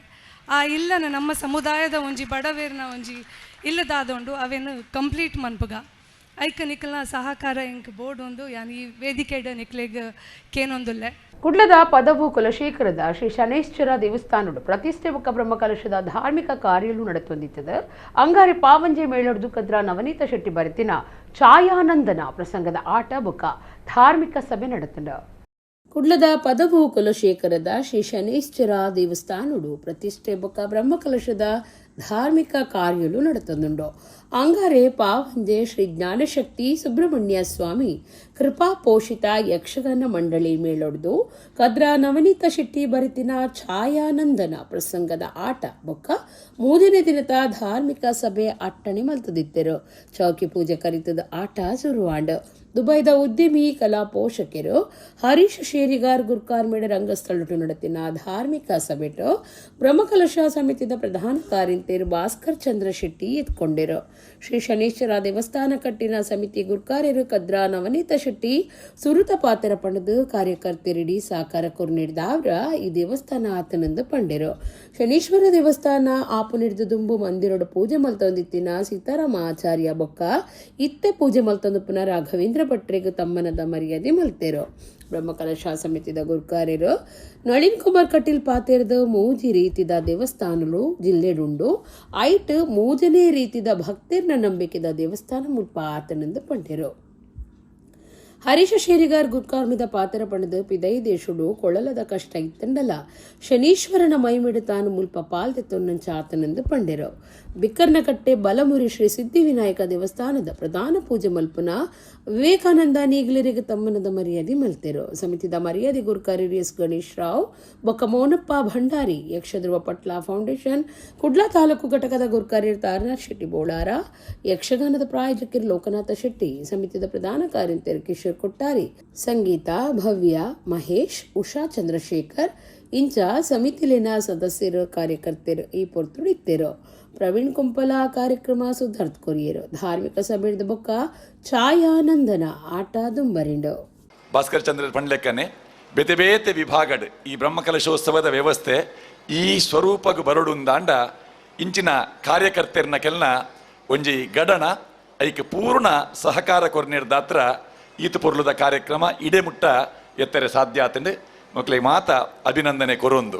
[SPEAKER 12] ಆ ಇಲ್ಲನ ನಮ್ಮ ಸಮುದಾಯದ ಒಂಜಿ ಬಡವೇರ್ನ ಒಂಜಿ ಇಲ್ಲದಾದೊಂಡು ಅವೇನು ಕಂಪ್ಲೀಟ್ ಮನ್ಪುಗ ಐಕ ನಿಕ್ಲ್ನ ಸಹಕಾರ ಎಂಕ್ ಬೋರ್ಡ್ ಒಂದು ಯಾನ್ ಈ ವೇದಿಕೆಡ್ ನಿಕ್ಲೆಗ್ ಕೇನೊಂದುಲ್ಲೆ.
[SPEAKER 1] ಕುಡ್ಲದ ಪದವು ಕುಲಶೇಖರದ ಶ್ರೀ ಶನೇಶ್ವರ ದೇವಸ್ಥಾನಡು ಪ್ರತಿಷ್ಠೆ ಬೊಕ್ಕ ಬ್ರಹ್ಮಕಲಶದ ಧಾರ್ಮಿಕ ಕಾರ್ಯಲು ನಡೆತೊಂದಿತ್ತದ. ಅಂಗಾರೆ ಪಾವಂಜೆ ಮೇಳೊಡ್ದು ಕದ್ರ ನವನೀತ ಶೆಟ್ಟಿ ಬರೆತಿನ ಛಾಯಾನಂದನ ಪ್ರಸಂಗದ ಆಟ ಬೊಕ್ಕ ಧಾರ್ಮಿಕ ಸಭೆ ನಡೆತಂಡ. ಕುಡ್ಲದ ಪದವು ಕುಲಶೇಖರದ ಶ್ರೀ ಶನೇಶ್ವರ ದೇವಸ್ಥಾನಡು ಪ್ರತಿಷ್ಠೆ ಬೊಕ್ಕ ಬ್ರಹ್ಮಕಲಶದ ಧಾರ್ಮಿಕ ಕಾರ್ಯಲು ನಡತಂದುಂಡು. ಅಂಗಾರೆ ಪಾವಂಜೆ ಶ್ರೀ ಜ್ಞಾನಶಕ್ತಿ ಸುಬ್ರಹ್ಮಣ್ಯ ಸ್ವಾಮಿ ಕೃಪಾ ಪೋಷಿತ ಯಕ್ಷಗಾನ ಮಂಡಳಿ ಮೇಳೊಡ್ದು ಕದ್ರಾ ನವನೀತ ಶೆಟ್ಟಿ ಬರಿತಿನ ಛಾಯಾನಂದನ ಪ್ರಸಂಗದ ಆಟ ಬೊಕ್ಕ ಮೂರನೇ ದಿನದ ಧಾರ್ಮಿಕ ಸಭೆ ಅಟ್ಟಣೆ ಮಲ್ತದಿತ್ತೆರು. ಚೌಕಿ ಪೂಜೆ ಕರಿತದ ಆಟ ಶುರುವಾಂಡ್. ದುಬೈದ ಉದ್ಯಮಿ ಕಲಾ ಪೋಷಕರು ಹರೀಶ್ ಶೇರಿಗಾರ್ ಗುರ್ಕಾರ್ ಮೇಡ ರಂಗಸ್ಥಳಟು ನಡತಿನ ಧಾರ್ಮಿಕ ಸಭೆಟು ಬ್ರಹ್ಮಕಲಶ ಸಮಿತಿದ ಪ್ರಧಾನ ಕಾರ್ಯಂತೇರು ಭಾಸ್ಕರ್ ಚಂದ್ರ ಶೆಟ್ಟಿ ಎತ್ಕೊಂಡಿರು. ಶ್ರೀ ಶನೇಶ್ವರ ದೇವಸ್ಥಾನ ಕಟ್ಟಿನ ಸಮಿತಿ ಗುರ್ಕಾರ್ಯರು ಕದ್ರಾ ನವನೀತ ಶೆಟ್ಟಿ ಸುರುತ ಪಾತ್ರ ಪಣದು ಕಾರ್ಯಕರ್ತರಿಡಿ ಸಾಕಾರ ಕೊರು ನೀಡಿದವರ ಈ ದೇವಸ್ಥಾನ ಆತನೆಂದು ಪಂಡೆರು. ಶನೀಶ್ವರ ದೇವಸ್ಥಾನ ಆಪು ನೀಡಿದ ದುಂಬು ಮಂದಿರೋಡು ಪೂಜೆ ಮಲ್ತೊಂದಿತ್ತಿನ ಸೀತಾರಾಮ ಆಚಾರ್ಯ ಬೊಕ್ಕ ಇತ್ತೆ ಪೂಜೆ ಮಲ್ತೊಂದು ಪುನಃ ರಾಘವೇಂದ್ರ ಭಟ್ರಿಗೆ ತಮ್ಮನದ ಮರ್ಯಾದೆ ಮಲ್ತೇರು. ಬ್ರಹ್ಮಕಲಶ ಸಮಿತಿದ ಗುರ್ಕಾರ್ಯರು ನಳಿನ್ ಕುಮಾರ್ ಕಟೀಲ್ ಪಾತೇರ್ದ ಮೂಜಿ ರೀತಿದ ದೇವಸ್ಥಾನಲು ಜಿಲ್ಲೆಡುಂಡು. ಐಟ್ ಮೂಜನೇ ರೀತಿದ ಭಕ್ತಿರ್ನ ನಂಬಿಕೆದ ದೇವಸ್ಥಾನ ಮುಲ್ಪ ಆತನೆಂದು ಪಂಡೆರು. ಹರೀಶ ಶೇರಿಗಾರ್ ಗುರ್ಕಾರ್ಮಿದ ಪಾತ್ರ ಪಣದು ಪಿದೈ ದೇಶುಡು ಕೊಳಲದ ಕಷ್ಟ ಇತ್ತಂಡಲ ಶನೀಶ್ವರನ ಮೈಮಿಡು ತಾನು ಮುಲ್ಪ ಪಾಲ್ದೆ ತೊನ್ನಂಚ ಆತನೆಂದು ಪಂಡೆರು. ಬಿಕ್ಕರ್ನಕಟ್ಟೆ ಬಲಮುರಿ ಶ್ರೀ ಸಿದ್ಧಿವಿನಾಯಕ ದೇವಸ್ಥಾನದ ಪ್ರಧಾನ ಪೂಜೆ ಮಲ್ಪುನ ವಿವೇಕಾನಂದ ನೀಗ್ಲರಿಗೆ ತಮ್ಮನದ ಮರ್ಯಾದೆ ಮಲ್ತೆರು. ಸಮಿತಿದ ಮರ್ಯಾದೆ ಗುರ್ಕಾರಿ ಎಸ್ ಗಣೇಶ್ ರಾವ್ ಬೊಕ್ಕ ಮೌನಪ್ಪ ಭಂಡಾರಿ, ಯಕ್ಷಧ್ರುವ ಪಟ್ಲ ಫೌಂಡೇಶನ್ ಕುಡ್ಲ ತಾಲೂಕು ಘಟಕದ ಗುರ್ಕಾರಿ ತಾರನಾಥ್ ಶೆಟ್ಟಿ ಬೋಳಾರ, ಯಕ್ಷಗಾನದ ಪ್ರಾಯೋಜಕರು ಲೋಕನಾಥ ಶೆಟ್ಟಿ, ಸಮಿತಿದ ಪ್ರಧಾನ ಕಾರ್ಯಂತರು ಕಿಶೋರ್ ಕೊಟ್ಟಾರಿ, ಸಂಗೀತ ಭವ್ಯ ಮಹೇಶ್, ಉಷಾ ಚಂದ್ರಶೇಖರ್ ಇಂಚ ಸಮಿತಿಲಿನ ಸದಸ್ಯರು ಕಾರ್ಯಕರ್ತರು ಈ ಪೊರ್ತುಡು ಇತ್ತೆರು. ಪ್ರವೀಣ್ ಕುಂಪಲ ಕಾರ್ಯಕ್ರಮ ಸುಧಾರ್ಥ ಕೊರಿಯರು. ಧಾರ್ಮಿಕ ಸಭೆದ ಬೊಕ್ಕ ಛಾಯಾನಂದನ ಆಟ ದುಂಬರಿಂಡು.
[SPEAKER 13] ಭಾಸ್ಕರ್ ಚಂದ್ರ ಪಂಡ್ಲೆಕ್ಕನೆ ಬೇತೆ ಬೇತೆ ವಿಭಾಗಡ್ ಈ ಬ್ರಹ್ಮಕಲಶೋತ್ಸವದ ವ್ಯವಸ್ಥೆ ಈ ಸ್ವರೂಪಗ್ ಬರಡುಂದಾಂಡ ಇಂಚಿನ ಕಾರ್ಯಕರ್ತರ್ನ ಕೆಲ್ನ ಒಂಜಿ ಗಡಣ ಐಕ್ ಪೂರ್ಣ ಸಹಕಾರ ಕೊರ್ನಿರ್ದಾತ್ರ ಈತ ಪೊರ್ಲುದ ಕಾರ್ಯಕ್ರಮ ಇಡೆ ಮುಟ್ಟ ಎತ್ತರೆ ಸಾಧ್ಯ ಆತಂಡು ಮಕ್ಕಳಿಗೆ ಮಾತ ಅಭಿನಂದನೆ ಕೊರೊಂದು.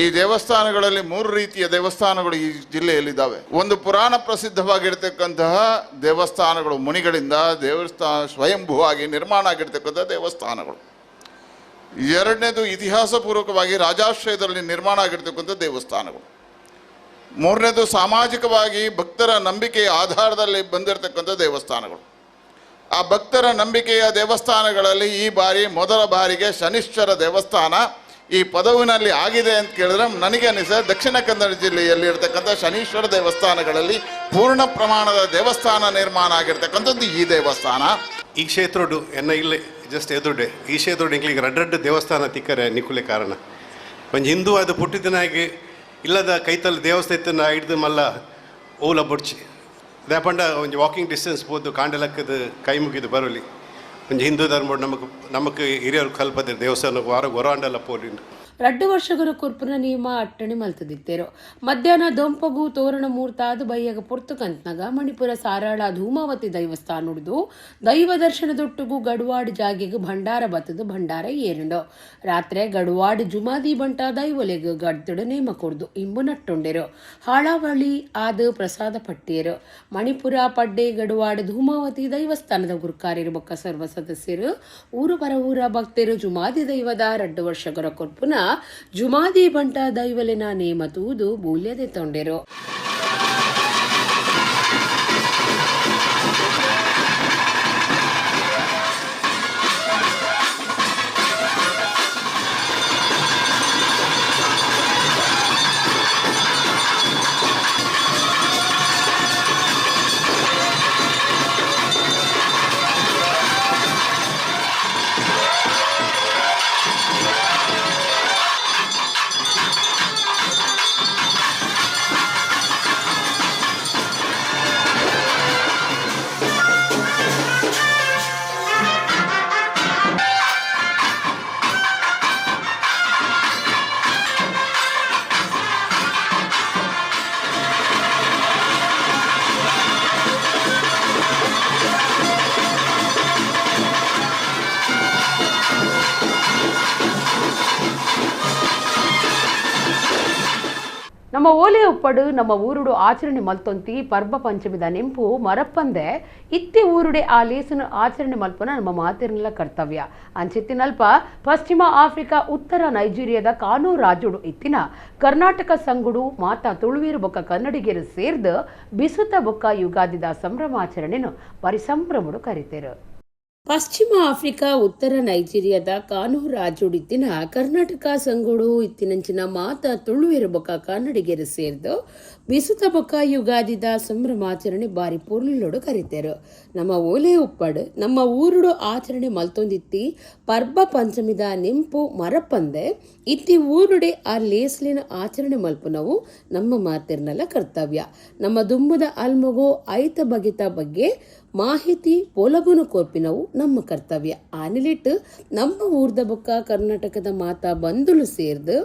[SPEAKER 14] ಈ ದೇವಸ್ಥಾನಗಳಲ್ಲಿ ಮೂರು ರೀತಿಯ ದೇವಸ್ಥಾನಗಳು ಈ ಜಿಲ್ಲೆಯಲ್ಲಿದ್ದಾವೆ. ಒಂದು ಪುರಾಣ ಪ್ರಸಿದ್ಧವಾಗಿರ್ತಕ್ಕಂತಹ ದೇವಸ್ಥಾನಗಳು, ಮುನಿಗಳಿಂದ ದೇವಸ್ಥಾನ ಸ್ವಯಂಭೂವಾಗಿ ನಿರ್ಮಾಣ ಆಗಿರ್ತಕ್ಕಂಥ ದೇವಸ್ಥಾನಗಳು. ಎರಡನೇದು ಇತಿಹಾಸಪೂರ್ವಕವಾಗಿ ರಾಜಾಶ್ರಯದಲ್ಲಿ ನಿರ್ಮಾಣ ಆಗಿರ್ತಕ್ಕಂಥ ದೇವಸ್ಥಾನಗಳು. ಮೂರನೇದು ಸಾಮಾಜಿಕವಾಗಿ ಭಕ್ತರ ನಂಬಿಕೆಯ ಆಧಾರದಲ್ಲಿ ಬಂದಿರತಕ್ಕಂಥ ದೇವಸ್ಥಾನಗಳು. ಆ ಭಕ್ತರ ನಂಬಿಕೆಯ ದೇವಸ್ಥಾನಗಳಲ್ಲಿ ಈ ಬಾರಿ ಮೊದಲ ಬಾರಿಗೆ ಶನಿಶ್ಚರ ದೇವಸ್ಥಾನ ಈ ಪದವಿನಲ್ಲಿ ಆಗಿದೆ ಅಂತ ಕೇಳಿದ್ರೆ ನನಗೆ ಅನಿಸ ದಕ್ಷಿಣ ಕನ್ನಡ ಜಿಲ್ಲೆಯಲ್ಲಿ ಇರ್ತಕ್ಕಂಥ ಶನೀಶ್ವರ ದೇವಸ್ಥಾನಗಳಲ್ಲಿ ಪೂರ್ಣ ಪ್ರಮಾಣದ ದೇವಸ್ಥಾನ ನಿರ್ಮಾಣ ಆಗಿರ್ತಕ್ಕಂಥದ್ದು ಈ ದೇವಸ್ಥಾನ.
[SPEAKER 15] ಈ ಕ್ಷೇತ್ರಡು ಎನ್ನ ಇಲ್ಲೇ ಜಸ್ಟ್ ಎದುರುಡೆ ಈ ಕ್ಷೇತ್ರಡು ಇಂಗ್ಲಿಗೆ ರಡ್ರಡ್ಡು ದೇವಸ್ಥಾನ ತಿಕ್ಕರೆ ನಿಕುಲೆ ಕಾರಣ ಒಂಜಿ ಹಿಂದೂ ಅದು ಪುಟ್ಟಿದನಾಗಿ ಇಲ್ಲದ ಕೈತಲ್ ದೇವಸ್ಥಾನ ಹಿಡ್ದು ಮಲ್ಲ ಓಲ ಬೊಡ್ಚಿ ದಾಪಂಡ ಒಂಜಿ ವಾಕಿಂಗ್ ಡಿಸ್ಟೆನ್ಸ್ ಪೋದು ಕಾಂಡಲಕ್ಕದ ಕೈ ಮುಗಿದು ಬರಲಿ ಒಂಜಿ ಹಿಂದೂ ಧರ್ಮ ನಮಕ್ ನಮಕ್ ಹಿರಿಯರು ಕಲ್ಪದ ದೇವಸ್ಥಾನ ವಾರ ಗೊರಾಂಡಲ ಪೋಲಿಂಡು.
[SPEAKER 1] ರಡ್ಡು ವರ್ಷಗರ ಕೊರ್ಪುನ ನಿಯಮ ಅಟ್ಟಣೆ ಮಲ್ತದಿತ್ತೇರು. ಮಧ್ಯಾಹ್ನ ದೊಂಪಗು ತೋರಣ ಮೂರ್ತಾದ ಬೈಯಗ ಪೊರ್ತುಕಂತ್ನಗ ಮಣಿಪುರ ಸಾರಾಳ ಧೂಮಾವತಿ ದೈವಸ್ಥಾನ ದೈವ ದರ್ಶನದೊಟ್ಟುಗು ಗಡುವಾಡು ಜಾಗೆಗೆ ಭಂಡಾರ ಬತ್ತದು ಭಂಡಾರ ಏರುಂಡು. ರಾತ್ರಿ ಗಡುವಾಡು ಜುಮಾದಿ ಬಂಟ ದೈವಲೆಗ್ ಗಡ್ದಡು ನೇಮ ಕೊರ್ದು ಇಂಬು ನಟ್ಟುಂಡೆರು. ಹಾಳಾವಳಿ ಆದ ಪ್ರಸಾದ ಪಟ್ಟಿಯರು. ಮಣಿಪುರ ಪಡ್ಡೆ ಗಡುವಾಡು ಧೂಮಾವತಿ ದೈವಸ್ಥಾನದ ಗುರುಕಾರ್ಯರು ಬೊಕ್ಕ ಸರ್ವ ಸದಸ್ಯರು ಊರು ಪರ ಊರ ಭಕ್ತರು ಜುಮಾದಿ ದೈವದ ರಡ್ಡು ವರ್ಷಗರ ಕೊರ್ಪುನ ಜುಮಾದಿ ಬಂಟ ದೈವಲಿನ ನೇಮ ತೂದು ಬೂಲ್ಯದೆ ತೊಂಡೆರು. ನಮ್ಮ ಓಲೆ ಉಪ್ಪಡು ನಮ್ಮ ಊರುಡು ಆಚರಣೆ ಮಲ್ತೊಂತಿ ಪರ್ಬ ಪಂಚಮಿದ ನೆಂಪು ಮರಪ್ಪಂದೆ ಇತ್ತಿ ಊರುಡೆ ಆ ಲೇಸನು ಆಚರಣೆ ಮಲ್ಪನ ನಮ್ಮ ಮಾತಿರ್ನೆಲ್ಲ ಕರ್ತವ್ಯ. ಅಂಚಿತ್ತಿನಲ್ಪ ಪಶ್ಚಿಮ ಆಫ್ರಿಕಾ ಉತ್ತರ ನೈಜೀರಿಯಾದ ಕಾನೂ ರಾಜುಡು ಇತ್ತಿನ ಕರ್ನಾಟಕ ಸಂಗುಡು ಮಾತಾ ತುಳುವೀರು ಬೊಕ್ಕ ಕನ್ನಡಿಗರು ಸೇರ್ದು ಬಿಸುತ ಬೊಕ್ಕ ಯುಗಾದಿದ ಸಂಭ್ರಮಾಚರಣೆನು ಪರಿಸಂಭ್ರಮಡು ಕರಿತೇರು. ಪಶ್ಚಿಮ ಆಫ್ರಿಕಾ ಉತ್ತರ ನೈಜೀರಿಯಾದ ಕಾನೂ ರಾಜುಡಿತ್ತಿನ ಕರ್ನಾಟಕ ಸಂಗುಡು ಇತ್ತಿನಂಚಿನ ಮಾತಾ ತುಳುವೆರು ಬೊಕ್ಕ ಕನ್ನಡಿಗರು ಸೇರ್ದು ಬಿಸುತ ಬೊಕ್ಕ ಯುಗಾದಿದ ಸಂಭ್ರಮಾಚರಣೆ ಬಾರಿ ಪೊರ್ಲುಡು ಕರಿತೇರು. ನಮ್ಮ ಓಲೆ ಉಪ್ಪಡು ನಮ್ಮ ಊರುಡು ಆಚರಣೆ ಮಲ್ತೊಂದಿತ್ತಿ ಪರ್ಬ ಪಂಚಮಿದ ನೆಂಪು ಮರಪ್ಪಂದೆ ಇತ್ತಿ ಊರುಡೆ ಆ ಲೇಸ್ಲಿನ ಆಚರಣೆ ಮಲ್ಪುನವು ನಮ್ಮ ಮಾತಿರ್ನಲ್ಲ ಕರ್ತವ್ಯ. ನಮ್ಮ ದುಂಬುದ ಅಲ್ಮಗು ಐತ ಬಗೆತ ಬಗ್ಗೆ ಮಾಹಿತಿ ಪೊಲಬುನು ಕೋರ್ಪಿನವು ನಮ್ಮ ಕರ್ತವ್ಯ. ಆ ನಿಲಿಟ್ಟು ನಮ್ಮ ಊರ್ದ ಬೊಕ್ಕ ಕರ್ನಾಟಕದ ಮಾತಾ ಬಂಧುಲು ಸೇರ್ದು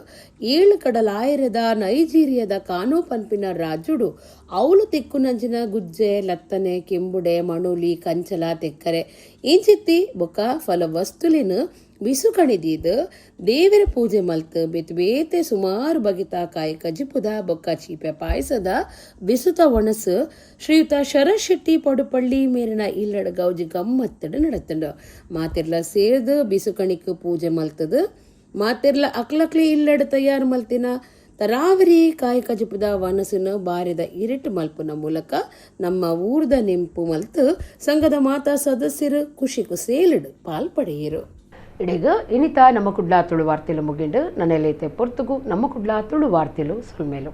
[SPEAKER 1] ಏಳು ಕಡಲಾಯರದ ನೈಜೀರಿಯಾದ ಕಾನೋ ಪನ್ಪಿನ ರಾಜುಡು ಅವಳು ತಿಕ್ಕುನಂಚಿನ ಗುಜ್ಜೆ ಲತ್ತನೆ ಕೆಂಬುಡೆ ಮಣುಲಿ ಕಂಚಲ ತೆಕ್ಕರೆ ಇಂಚಿತ್ತಿ ಬೊಕ್ಕ ಫಲ ವಸ್ತುಲಿನ ಬಿಸುಕಣಿದೀದು ದೇವರ ಪೂಜೆ ಮಲ್ತು ಬೇತೆ ಬೇತೆ ಸುಮಾರು ಬಗೆತ ಕಾಯಿ ಕಜಿಪುದ ಬೊಕ್ಕ ಚೀಪೆ ಪಾಯಸದ ಬಿಸುತ ಒಣಸು ಶ್ರೀಯುತ ಶರತ್ ಶೆಟ್ಟಿ ಪಡುಪಳ್ಳಿ ಮೇರಿನ ಇಲ್ಲಡ ಗೌಜಿ ಗಮ್ಮತ್ತಡು ನಡತ್ತಂಡು. ಮಾತಿರ್ಲ ಸೇರ್ದು ಬಿಸುಕಣಿಕ್ ಪೂಜೆ ಮಲ್ತದು ಮಾತಿರ್ಲ ಅಕ್ಲಕ್ಲಿ ಇಲ್ಲಡ ತಯಾರು ಮಲ್ತಿನ ತರಾವರಿ ಕಾಯಿ ಕಜಿಪುದ ವನಸನ್ನು ಬಾರಿದ ಇರಿಟು ಮಲ್ಪುನ ಮೂಲಕ ನಮ್ಮ ಊರ್ದ ನೆಂಪು ಮಲ್ತು ಸಂಘದ ಮಾತಾ ಸದಸ್ಯರು ಖುಷಿಕು ಸೇಲಿಡು ಪಾಲ್ಪಡೆಯರು. ಇಡೀಗ ಇನಿತ ನಮ್ಮ ಕುಡ್ಲಾ ತುಳು ವಾರ್ತೆಲು ಮುಗಿಂಡು ನನ್ನೆಲ್ಲೈತೆ ಪೊರ್ತುಗು ನಮ್ಮ ಕುಡ್ಲಾ ತುಳು ವಾರ್ತೆಲು ಸುಲ್ಮೇಲು.